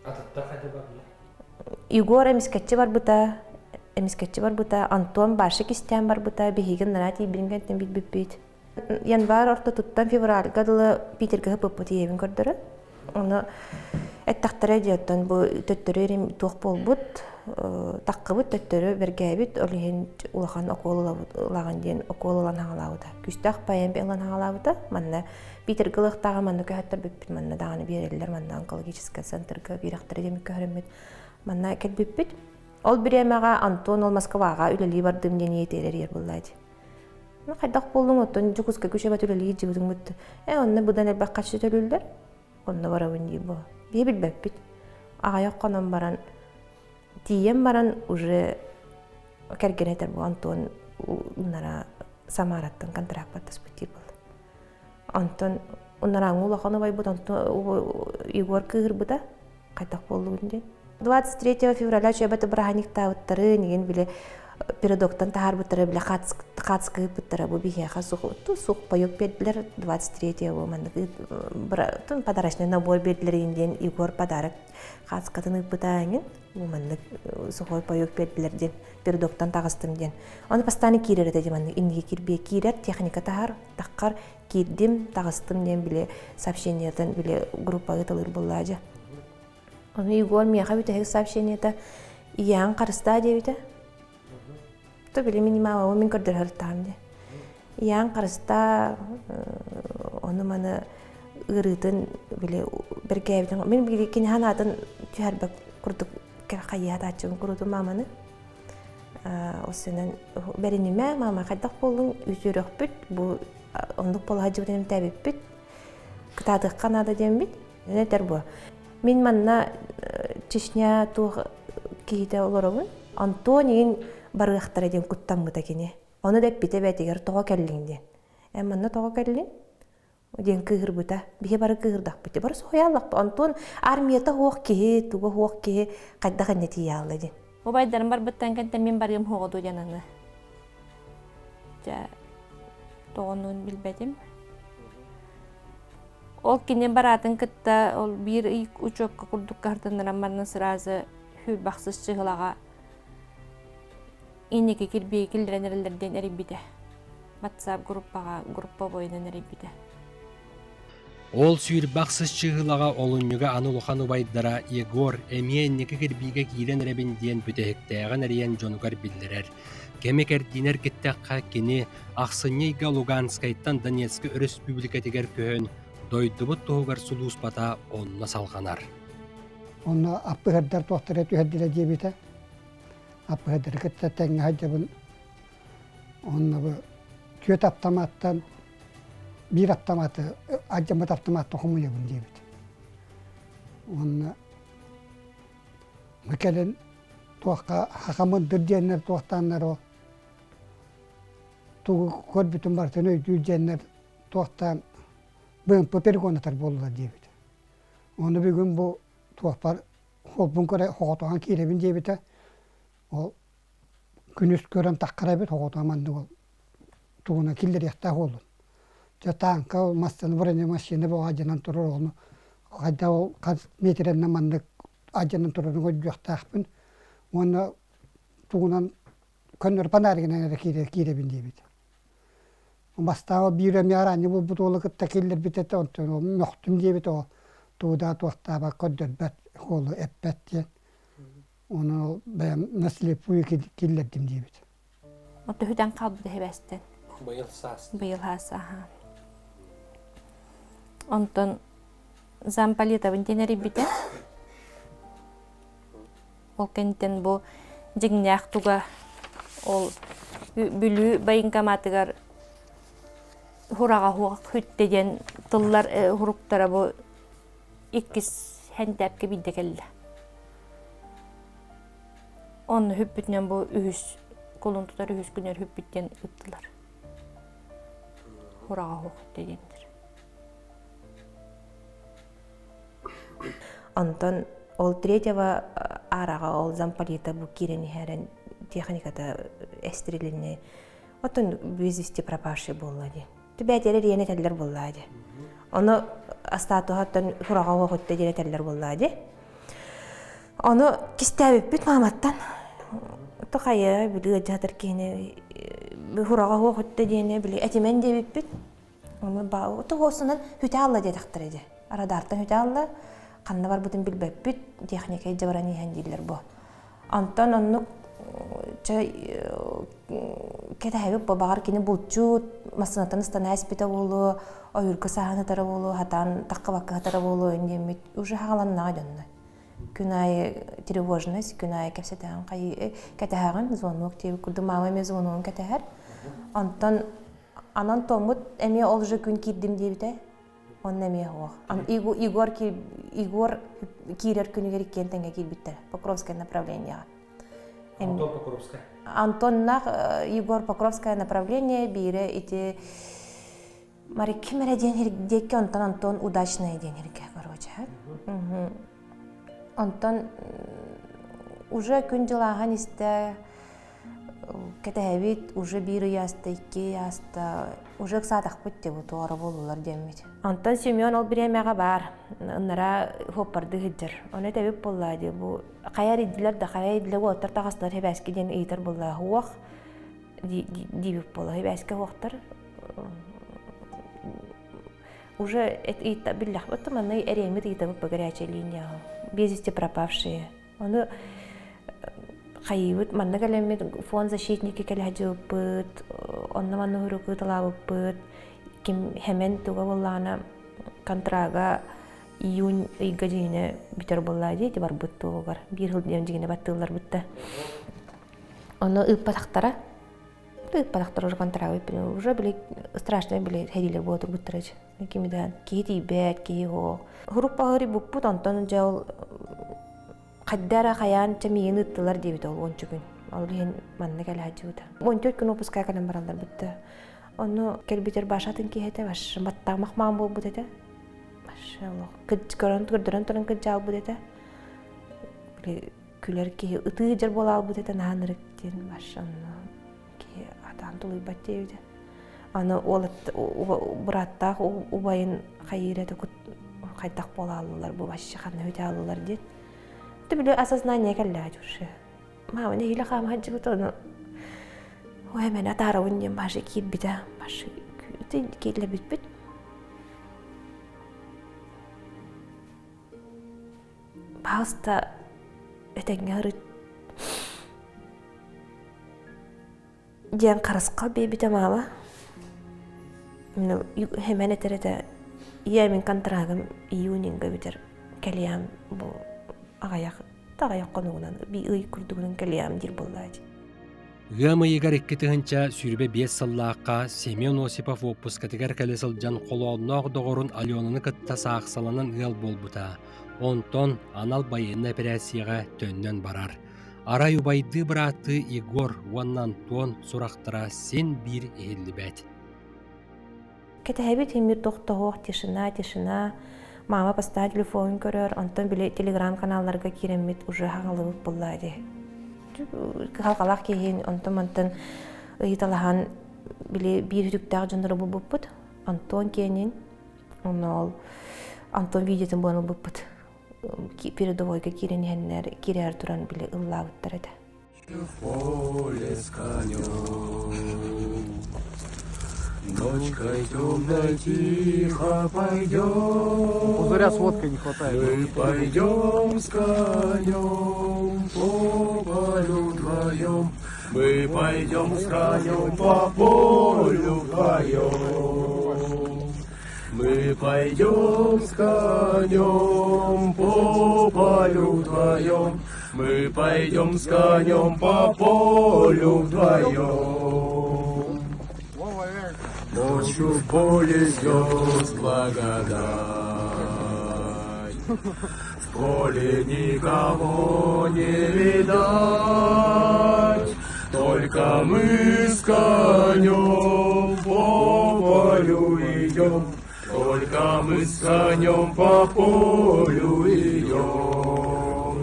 Speaker 1: Атыттар хайда бардылар?
Speaker 14: Егор эмискэччи барбыта, эмискэччи барбыта, Антон Баршик истээн барбыта, биһигин нара тиийбин кэнтэн билбиппит. Январь ортотуттан февральга дылы Питергэ ыппыппыт ийэбин көрдөрө. Ону эттэхтэрэ диэттэн бу төттөрү туох буолбут, таккыбыт төттөрү бэргээбит, ол иһин улахан окуол ылаҕын диэн окуол ылан хаҥалаабыта. Күстээх паем ылан хаҥалаабыта. Манна Питергэ ылыахтааҕы манна көһөттөрбүппүт, манна даҕаны биэрэллэр, манна онкологическай центрга биэрэхтэрэ диэн көһөрөммүт манна кэлбиппит. Ол бириэмэҕэ Антон ол Москваҕа үлэлии бардым диэн ийэтигэр эрийэр буолла дии. Ну, хайдах буоллуҥ, оттон Дьокуускайга күчэбэт үлэлии дьыбытыҥмыт. Ээ, онно быдан элбэх харчы төлүүллэр. Онно барабын дии бу. Биһи билбэппит. Аҕыйах хонон баран тиийэн баран уже кэргэнэ этэр бу Антон унара Самараттан контракт баттаспыт диир буолла. Онтон унарааҥҥы улахан убайбыт онтон Егор кыыһырбыта хайдах буоллугун диэн. 23 февраля чөбөтө бырааһынньыктаабыттары нигин били передоктан таһаарбыттара били хаацкыыппыттара бу биһиэхэ сух сух паёк биэрдилэр 23 бу маннык подарочный набор биэрдилэр диэн Егор подарок хаацкатын ыыппыта эҥин бу маннык сухой паёк биэрдилэр диэн передоктан таҕыстым диэн ону постоянно киирэр этэ маннык инники кирбиэ киирэр техника таһар таххар киирдим таҕыстым диэн били сообщениетын били группа ыыталыыр буоллаадьа Ону Егор миэхэ бүтэһик сообщениета ийэҕин харыстаа диэбитэ. То били минималабы мин көрдөрөр диye. Ийэҕин харыстаа, ону маны ыарыытын били бэргээбитин мин били кини ханаатын түһэрбэт курдук хайыһатааччыбын курутум мааманы. Осунан бэринимэ маама хайдах буоллуҥ үтүөрөхпүт бу оннук буола сылдьыбытын эмтээбиппит кытаатыахха наада диэммит Этэр буо. Мин манна Чечня туох киһитэ олоробун. Антон иин барыахтара диэн куттаммыта кини. Ону да эппитэ бээтигэр тоҕо кэллиҥ диэн. Эн манна тоҕо кэллиҥ? диэн кыыһырбыта. Биһи бары кыыһырдахпыт. Бары соһуйааллахпыт. Антон армията суох киһи, туга суох киһи хайдах иннэ тиийэалла диэн.
Speaker 2: Убайдарым барбыттан кэнтэн мин барыам суоҕа дуу диэн аны. Дьэ, тоҕонуун билбэтим. Ол кини бараатын кытта ол биир ый учуокка курдук каһыртыннаран баран сразу сүүрбэхсис чыһылаҕа инники кирбиги киллэрэн эрэллэр диэн эрийбитэ. WhatsApp группаҕа групповойунан эрийбитэ.
Speaker 1: Ол сүүрбэхсис чыһылаҕа олунньуга аны улахан убайдара Егор эмиэ инники кирбиигэ киирэн эрэбин диэн бүтэһиктээҕин эрийэн дьонугар биллэрэр. Кэми кэрдиинэр киттэххэ кини ахсынньы ыйга Луганскайтан Донецкай Өрөспүүбүлүкэтигэр көһөн, дойдубут туһугар сулууспата онно салҕанар.
Speaker 4: Онно аппыһырдар туохтара түһэрдилэр диэбитэ. Аппыһырдары кытта тэҥҥэ сылдьабын. Онно бу түөрт аптамааттан биир аптамааты алдьаммыт аптамааттан хомуйабын диэбит. Уонна кэлин туохха хахамындыр диэннэр туохтааннар ол тугу көрбүтүн барытын өйдүүр диэннэр туохтаан БМП перегонатар буоллулар диэбит. Ону бүгүн бу туохпар холбун көрө хоҕотоон киирэбин диэбитэ. Ол күнүс көрөн таххара эбит хоҕотоон маннык ол тугунан киллэриэхтээх буоллун. Дьэ тааҥка ол массыына бронемашина бөҕө алдьанан турар ону хайдах ол хас миэтэрэннэн маннык алдьанан турарын өйдүөхтээхпин уонна тугунан көннөрү панааригынан эрэ киирэбин диэбит. Бастаан биир эмиэ араанньы булбут уолу кытта киллэрбит этэ, онтон ол мөхтүм диэбит ол тугу да туохтаабат көрдөрбөт уолу эппэт диэн. Ону ол бэйэм наслепую киллэрдим диэбит.
Speaker 2: Төһүтэн хаалбыт эһэбэстэн.
Speaker 1: Быйыл саас.
Speaker 2: Быйыл саас, аха. Онтон замполитабын диэн эрийбитэ. Ол кэнниттэн бу дьиҥнээх туга ол Бүлүү военкоматыгар хураҕа хуох хүттэ диэн тыллар хуруктара бу иккис хэнтээпкэ биирдэ кэллэ. Онно хүппүтүнэн бу үһүс кулун тутар үһүс күнүгэр хүппүт диэн ыыттылар. Хураҕа хуох хүттэ диэннэр.
Speaker 14: Онтон ол третьего аараҕа ол замполита бу киирэн иһэрэн техниката эстирилинни. Оттон без вести пропавший буолла дии. Түбээтиэрэ диэн этэллэр буоллаа дии. Ону астаатуһаттан хураҕа уохутта диэн этэллэр буоллаа дии. Ону кистээбиппит мааматтан. Тохайы били ыалдьаатар киһини хураҕа уохутта диэни били этимэн диэбиппит. Ону тоһуосунан хүтэ алла диэтэхтэрэ дии. Радаартан хүтэ алла, ханна барбытын билбэппит, техника илдьэ баран иһэн дииллэр бу. Онтон оннук чэ кэтэһэбит бу баҕар кини булчут массыынаттан ыстана испитэ буолуо, ойуурга саһаан ытара буолуо, хатаан таххыбакка сытара буолуо диэммит уже хааланнаҕа дьонно. Күн аайы тревожность, күн аайы кэпсэтэҕин кэтэһэҕин, звонок диэбит курдук мама эмиэ звоногун кэтэһэр. Онтон Анан Томмут эмиэ ол же күн киирдим диэбитэ. Онно эмиэ суох. Егор Егор киирэр күнүгэр иккиэн тэҥҥэ киирбиттэр Покровское направлениеҕа.
Speaker 1: Антон Покровская.
Speaker 14: Антоннаах Егор Покровское направление биирэ ити Марикким эрэ диэн диэкки онтон Антон Удачная диэн эргэ короче. Онтон уже күн дьыл ааһан истэ кэтэһэбит уже биир ый ааста, икки ый ааста, уже ыксаатахпыт дии бу туора буоллулар диэммит. Онтон Семен ол бириэмэҕэ баар, ыннара хуоппардыы сылдьар. Ону этэбит буоллаа дии бу хайа эрийдилэр да хайа эрийдилэр уолаттар таҕыстылар хибээски диэн ыйытар буоллаа уох диибит буолла хибээскэ уохтар уже ыйта биллэхпит манна эриэммит ыйытабыт по горячей линияҕа без вести пропавшие ону хайыыбыт манна кэлэммит фонд защитники кэлэ сылдьыбыппыт онно манна урук ыыталаабыппыт ким хэмэн туга буоллаҕына контрага июнь ыйга дьиҥинэ бүтэр буоллаа дии ити барбыт туоҕугар биир сыл диэн дьиҥинэ баттыылларбыт да ону ыыппатахтара ыыппатахтара уже контрагы уже били страшный били хэдилер буола турбуттара кимидээн киһи тиийбэт киһи суох хуруппаһыри буппут онтон дьэ ол хайда эрэ хайаан чэ миигин ыыттылар диэбит ол уонча күн ол иһин манна кэлэ сылдьыбыта 14 күн выпускка кэлэн бараллар бутта онно кэлбитэр башатын киһи этэ баш баттаамах маан буолбут этэ баш олох көрөн көрдөрөн туран кыдьаалбыт этэ күлэр киһи ытыы дьар буолаалбыт этэ наһаа ынырык диэн баш онно киһи атаан тулуйбат диэбитэ аны уол бырааттаах убайын хайыыр этэ хайдах буолааллылар бу вообще ханна бүтэ диэн ты били осознание кэллээ уже мама нэһиилэ хаама сылдьыбыт ону ой мэн атаарабын диэн башы киирбитэ башы киирлэбиппит Паста этэҥҥэ ырыт диэн харысхал биэрбитэ маама. Хэмэн этэр этэ ийээ мин контрагым июньга бүтэр кэлиэм бу аҕыйах аҕыйах хонугунан ый курдугунан кэлиэм диир буоллаа дии.
Speaker 1: Ыам ыйыгар 2025 сыллаахха Семен Осипов уоппускатыгар кэлэ сылдьан холоонноох доҕорун Аленаны кытта саахсаланан ыал буолбута. Онтон анал байыаннай эпэрээссийэҕэ төннөн барар. Арай убайдыы бырааттыы Егор уонна Антон сурахтара син биир иһиллибэт.
Speaker 14: Кэтэһэбит имир тохтоһуох тишина, тишина. Мама постоянно телефонун көрөр, онтон били телеграм-каналларга киирэммит уже хаҥалыбыт буолла дии. Кыһалҕалаах киһин онтон мантан ыйыталаһан били биир үтүктээх дьоннору булбуппут. Антон киэнин, онно ол Антон видеотын буолан ылбыппыт. Передовойга киирэн иһэннэр киирээр туран били ыллаабыттар этэ.
Speaker 16: В поле с конем. Ночкой темной тихо пойдем.
Speaker 15: Пузыря с водкой не хватает.
Speaker 16: Мы пойдем с конем по полю вдвоем. Мы пойдем с конем по полю вдвоем. Мы пойдем с конем по полю вдвоем. Мы пойдем с конем по полю вдвоем. Ночью в поле звезд благодать. В поле никого не видать. Только мы с конем по полю идем. Только мы с конем по полю идем.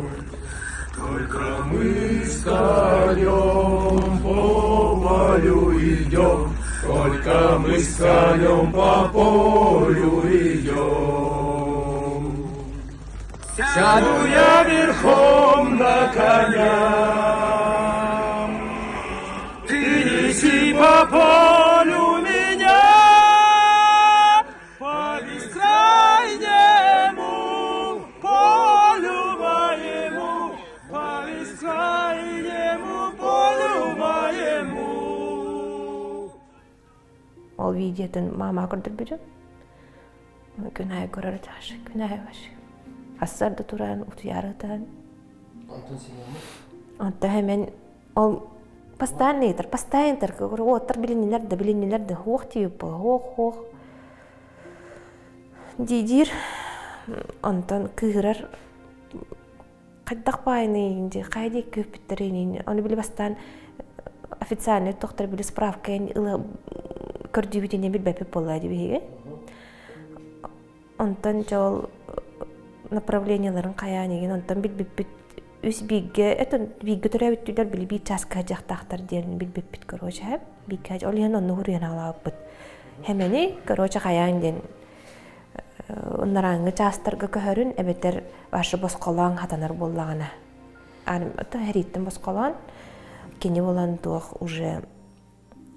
Speaker 16: Только мы с конем по полю идем. Только мы с конем по полю идем. Сяду я верхом на коня, Ты неси по полю меня, По бескрайнему полю моему, По бескрайнему полю моему.
Speaker 14: Ол видеотын мама көрдөрбүтүм. Күн аайы көрөр этэ күн аайы вообще. Ассар да туран утуйаары ытаан.
Speaker 1: Онтон Семену?
Speaker 14: Онто хэмэн ол постоянно ыйытар, постоянно ыйытар. Уоттар билиннилэр да, билиннилэр да, хуох тиийип буола, хуох, хуох. Дии-диир онтон кыыһырар хайдах баайыный дии хайа диэки көһүппүттэрин ону били бастаан официальный тохтор били справка ыла көрдүүбүт инньэ билбэппит буолла дии биһиги Онтон дьэ ол направлениеларын хайаан игин онтон билбиппит үс бииргэ это бииргэ төрөөбүттүүлэр били биир чааска сылдьыахтаахтар диэн билбиппит короче бииргэ ол иһин оннук уруйан аҕалаабыппыт хэмэни короче хайаан диэн ынарааҥҥы чаастарга көһөрүн эбэтэр ваша босхолоон хатанар буоллаҕына хэрииттэн босхолоон кини буолан туох уже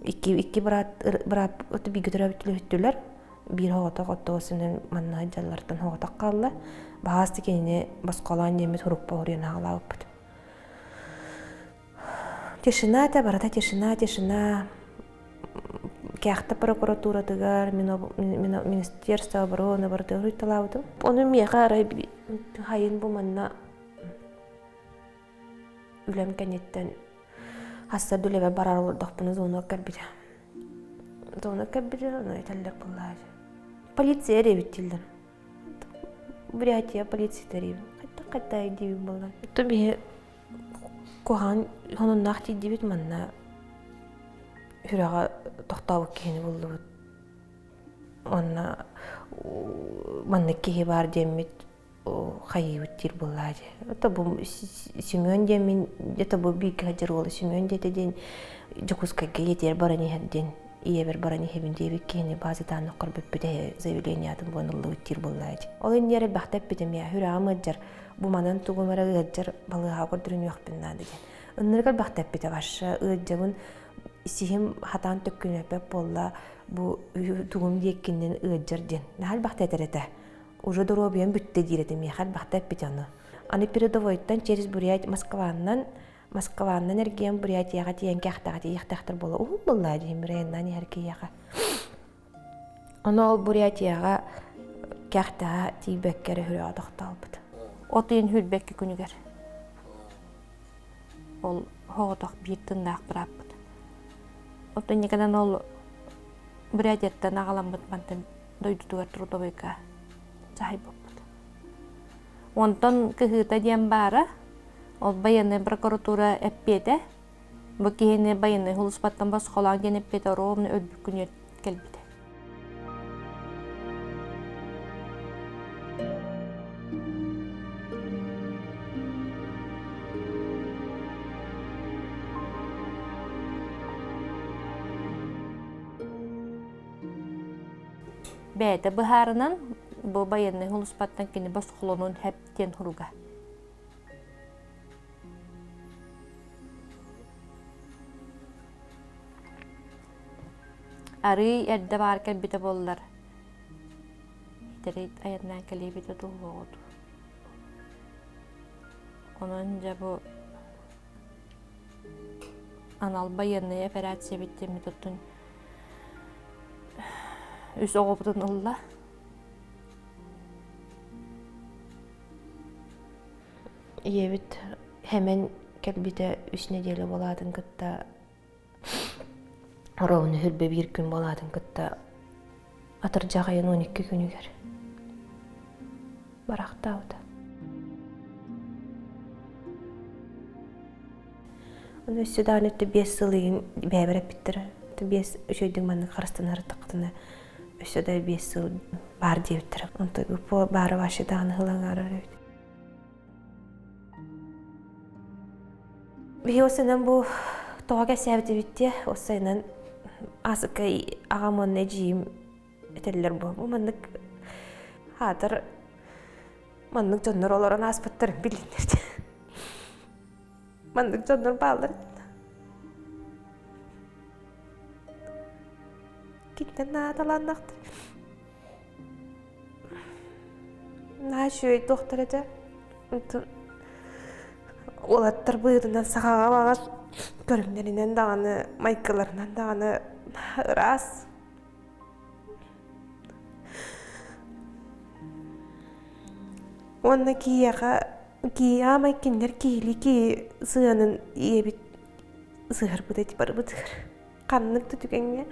Speaker 14: Икки, икки быраат, быраат бииргэ төрөөбүт үлэһиттилэр. Биир оҕотох оттоосунан манна дьаллартан оҕотох хаалла. Баһаас кинини босхолоон диэммит хуруппа уруйан аҕалаабыппыт. Тишина это барыта тишина, тишина. Кээхтэ прокуратуратыгар, Министерство обороны барыта уруйталаабытым. Ону миэхэ арай хайын бу манна үлэм кэнниттэн Хасса үлэбэр барар олордохпуна звонок кэлбитэ. Звонок кэлбитэ, ону этэллэр буоллаҕа. Полиция диэбит дииллэр. Бурятия полиция диибин. Хайдах хайда диибин буолла. Оттон биһи куһаҕан сонуннаах тиийдибит манна сүрэҕэ тохтообут киһини буллубут. Уонна маннык киһи баар диэммит хайыыбыт диир буоллаа дии. Это бу Семен диэммин, это бу бииргэ сылдьар уола Семен диэтэ диэн Дьокуускайга ийэтигэр баран иһэр диэн ийэбэр баран иһэбин диэбит киһини баазатаан көрбүппүт заявлениятын буон ыллыбыт диир буоллаа дии. Ол иннигэр элбэхтэ эппитим я сүрэҕим ыалдьар, бу манан тугум эрэ ыалдьар балыыһаҕа көрдөрүнүөхпүн наада диэн. Ыннырык элбэхтэ эппитэ вообще ыалдьабын сиһим хатаан төккүнэппэт буолла бу тугум диэккиннэн ыалдьар диэн. Наһаа элбэхтэ этэр этэ. Уже доруобуйам бүттэ диир этим миэхэ элбэхтэ эппит ону. Аны передовойтан через Бурят Москваннан Москваннан эргийэн Бурятияҕа тиийэн кээхтэҕэ тиийиэхтээхтэр буола уһун буоллаа диһим Райаннаан иһэр киһиэхэ. Ону ол Бурятияҕа кээхтэҕэ тиийбэккэ эрэ сүрэҕэ тохтообут.
Speaker 2: От ыйын хүрбэкки күнүгэр ол соҕотох биир тыннаах бырааппыт. Оттон никанан ол Бурятияттан аҕаламмыт мантан дойдутугар трудовойга дьаһайбыппыт. Онтон кыһыыта диэн баара, ол байыаннай прокуратура эппиэтэ, бу киһини байыаннай сулууспаттан босхолоон диэн эппиэтэ ровно өлбүт күнүгэр кэлбитэ. Бэйэтэ быһаарынан, бу байыаннай сулууспаттан кини босхолонун хэп диэн суруга. Арыый эрдэ баар кэлбитэ буоллар, итери айаннаан кэлиэбитэ дуу Онон дьэ бу анал байыаннай операция эбит оттон үс оҕобутун ылла.
Speaker 14: Ийэбит хэмэн кэлбитэ үс нэдиэлэ буолаатын кытта ровно хүрбэ биир күн буолаатын кытта атырдьах айын 12 күнүгэр барахтаабыта. Ону өссө даҕаны өттө биэс сыл иһин бэйэбэр эппиттэрэ. Биэс үчүгэйдик маннык харыстанар таххытына өссө да биэс сыл баар диэбиттэрэ. Онтон баара вообще даҕаны ылаҥаарар эбит. Биһи осынан бу тоҕо кэпсээбит эбит осайынан асыкка аҕам уонна эдьиийим этэллэр бу. Бу маннык хаатар маннык дьоннор олорон ааспыттарын билиннэр. Маннык дьоннор бааллар. Кинтэн наадалааннахтар. Наһаа үчүгэй туохтар этэ. Уолаттар быһыытынан сахаҕа баҕар көрүҥнэринэн даҕаны, майгыларынан даҕаны ыраас. Уонна киһиэхэ киһи аамай кинилэр киһилии киһи сыһыанын ийэбит сыһарбыт эти барыбытыгар. Ханнык да түгэҥҥэ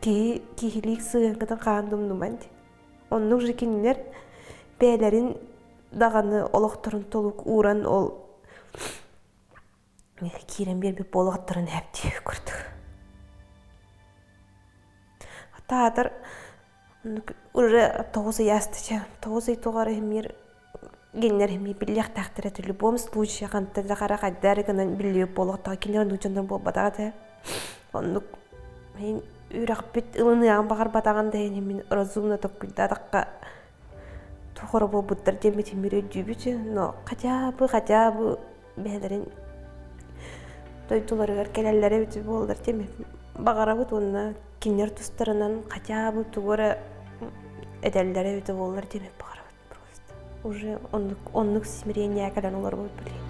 Speaker 14: киһи киһилии сыһыаҥҥытын хаан да умнуман дии. Оннук же кинилэр бэйэлэрин даҕаны олохторун толук ууран ол киирэн биэрбит буолуохтарын эптии курдук. Таатар уже 9 ый астыча 9 ый тугар эмир геннер эми биллиэхтээхтэрэ в любом случае ханта да хара хайдары гынан биллиэп буолуохтаах кинилэр оннук дьоннор буолбатаҕа этэ оннук мин үрэхпит ылыныаҕын баҕарбатаҕын да иһин мин разумно толкуйдаатахха туох буолбуттар диэммит мир өйдүүбүт но хотя бы хотя бы бэйэлэрин дойдуларыгар кэлэллэрэ эбит буоллар диэн баҕарабыт уонна кинилэр тустарынан хотя бы тугу эрэ этэллэрэ эбитэ буоллар диэн баҕарабыт просто уже оннук оннук смирение кэлэн олорбут билигин.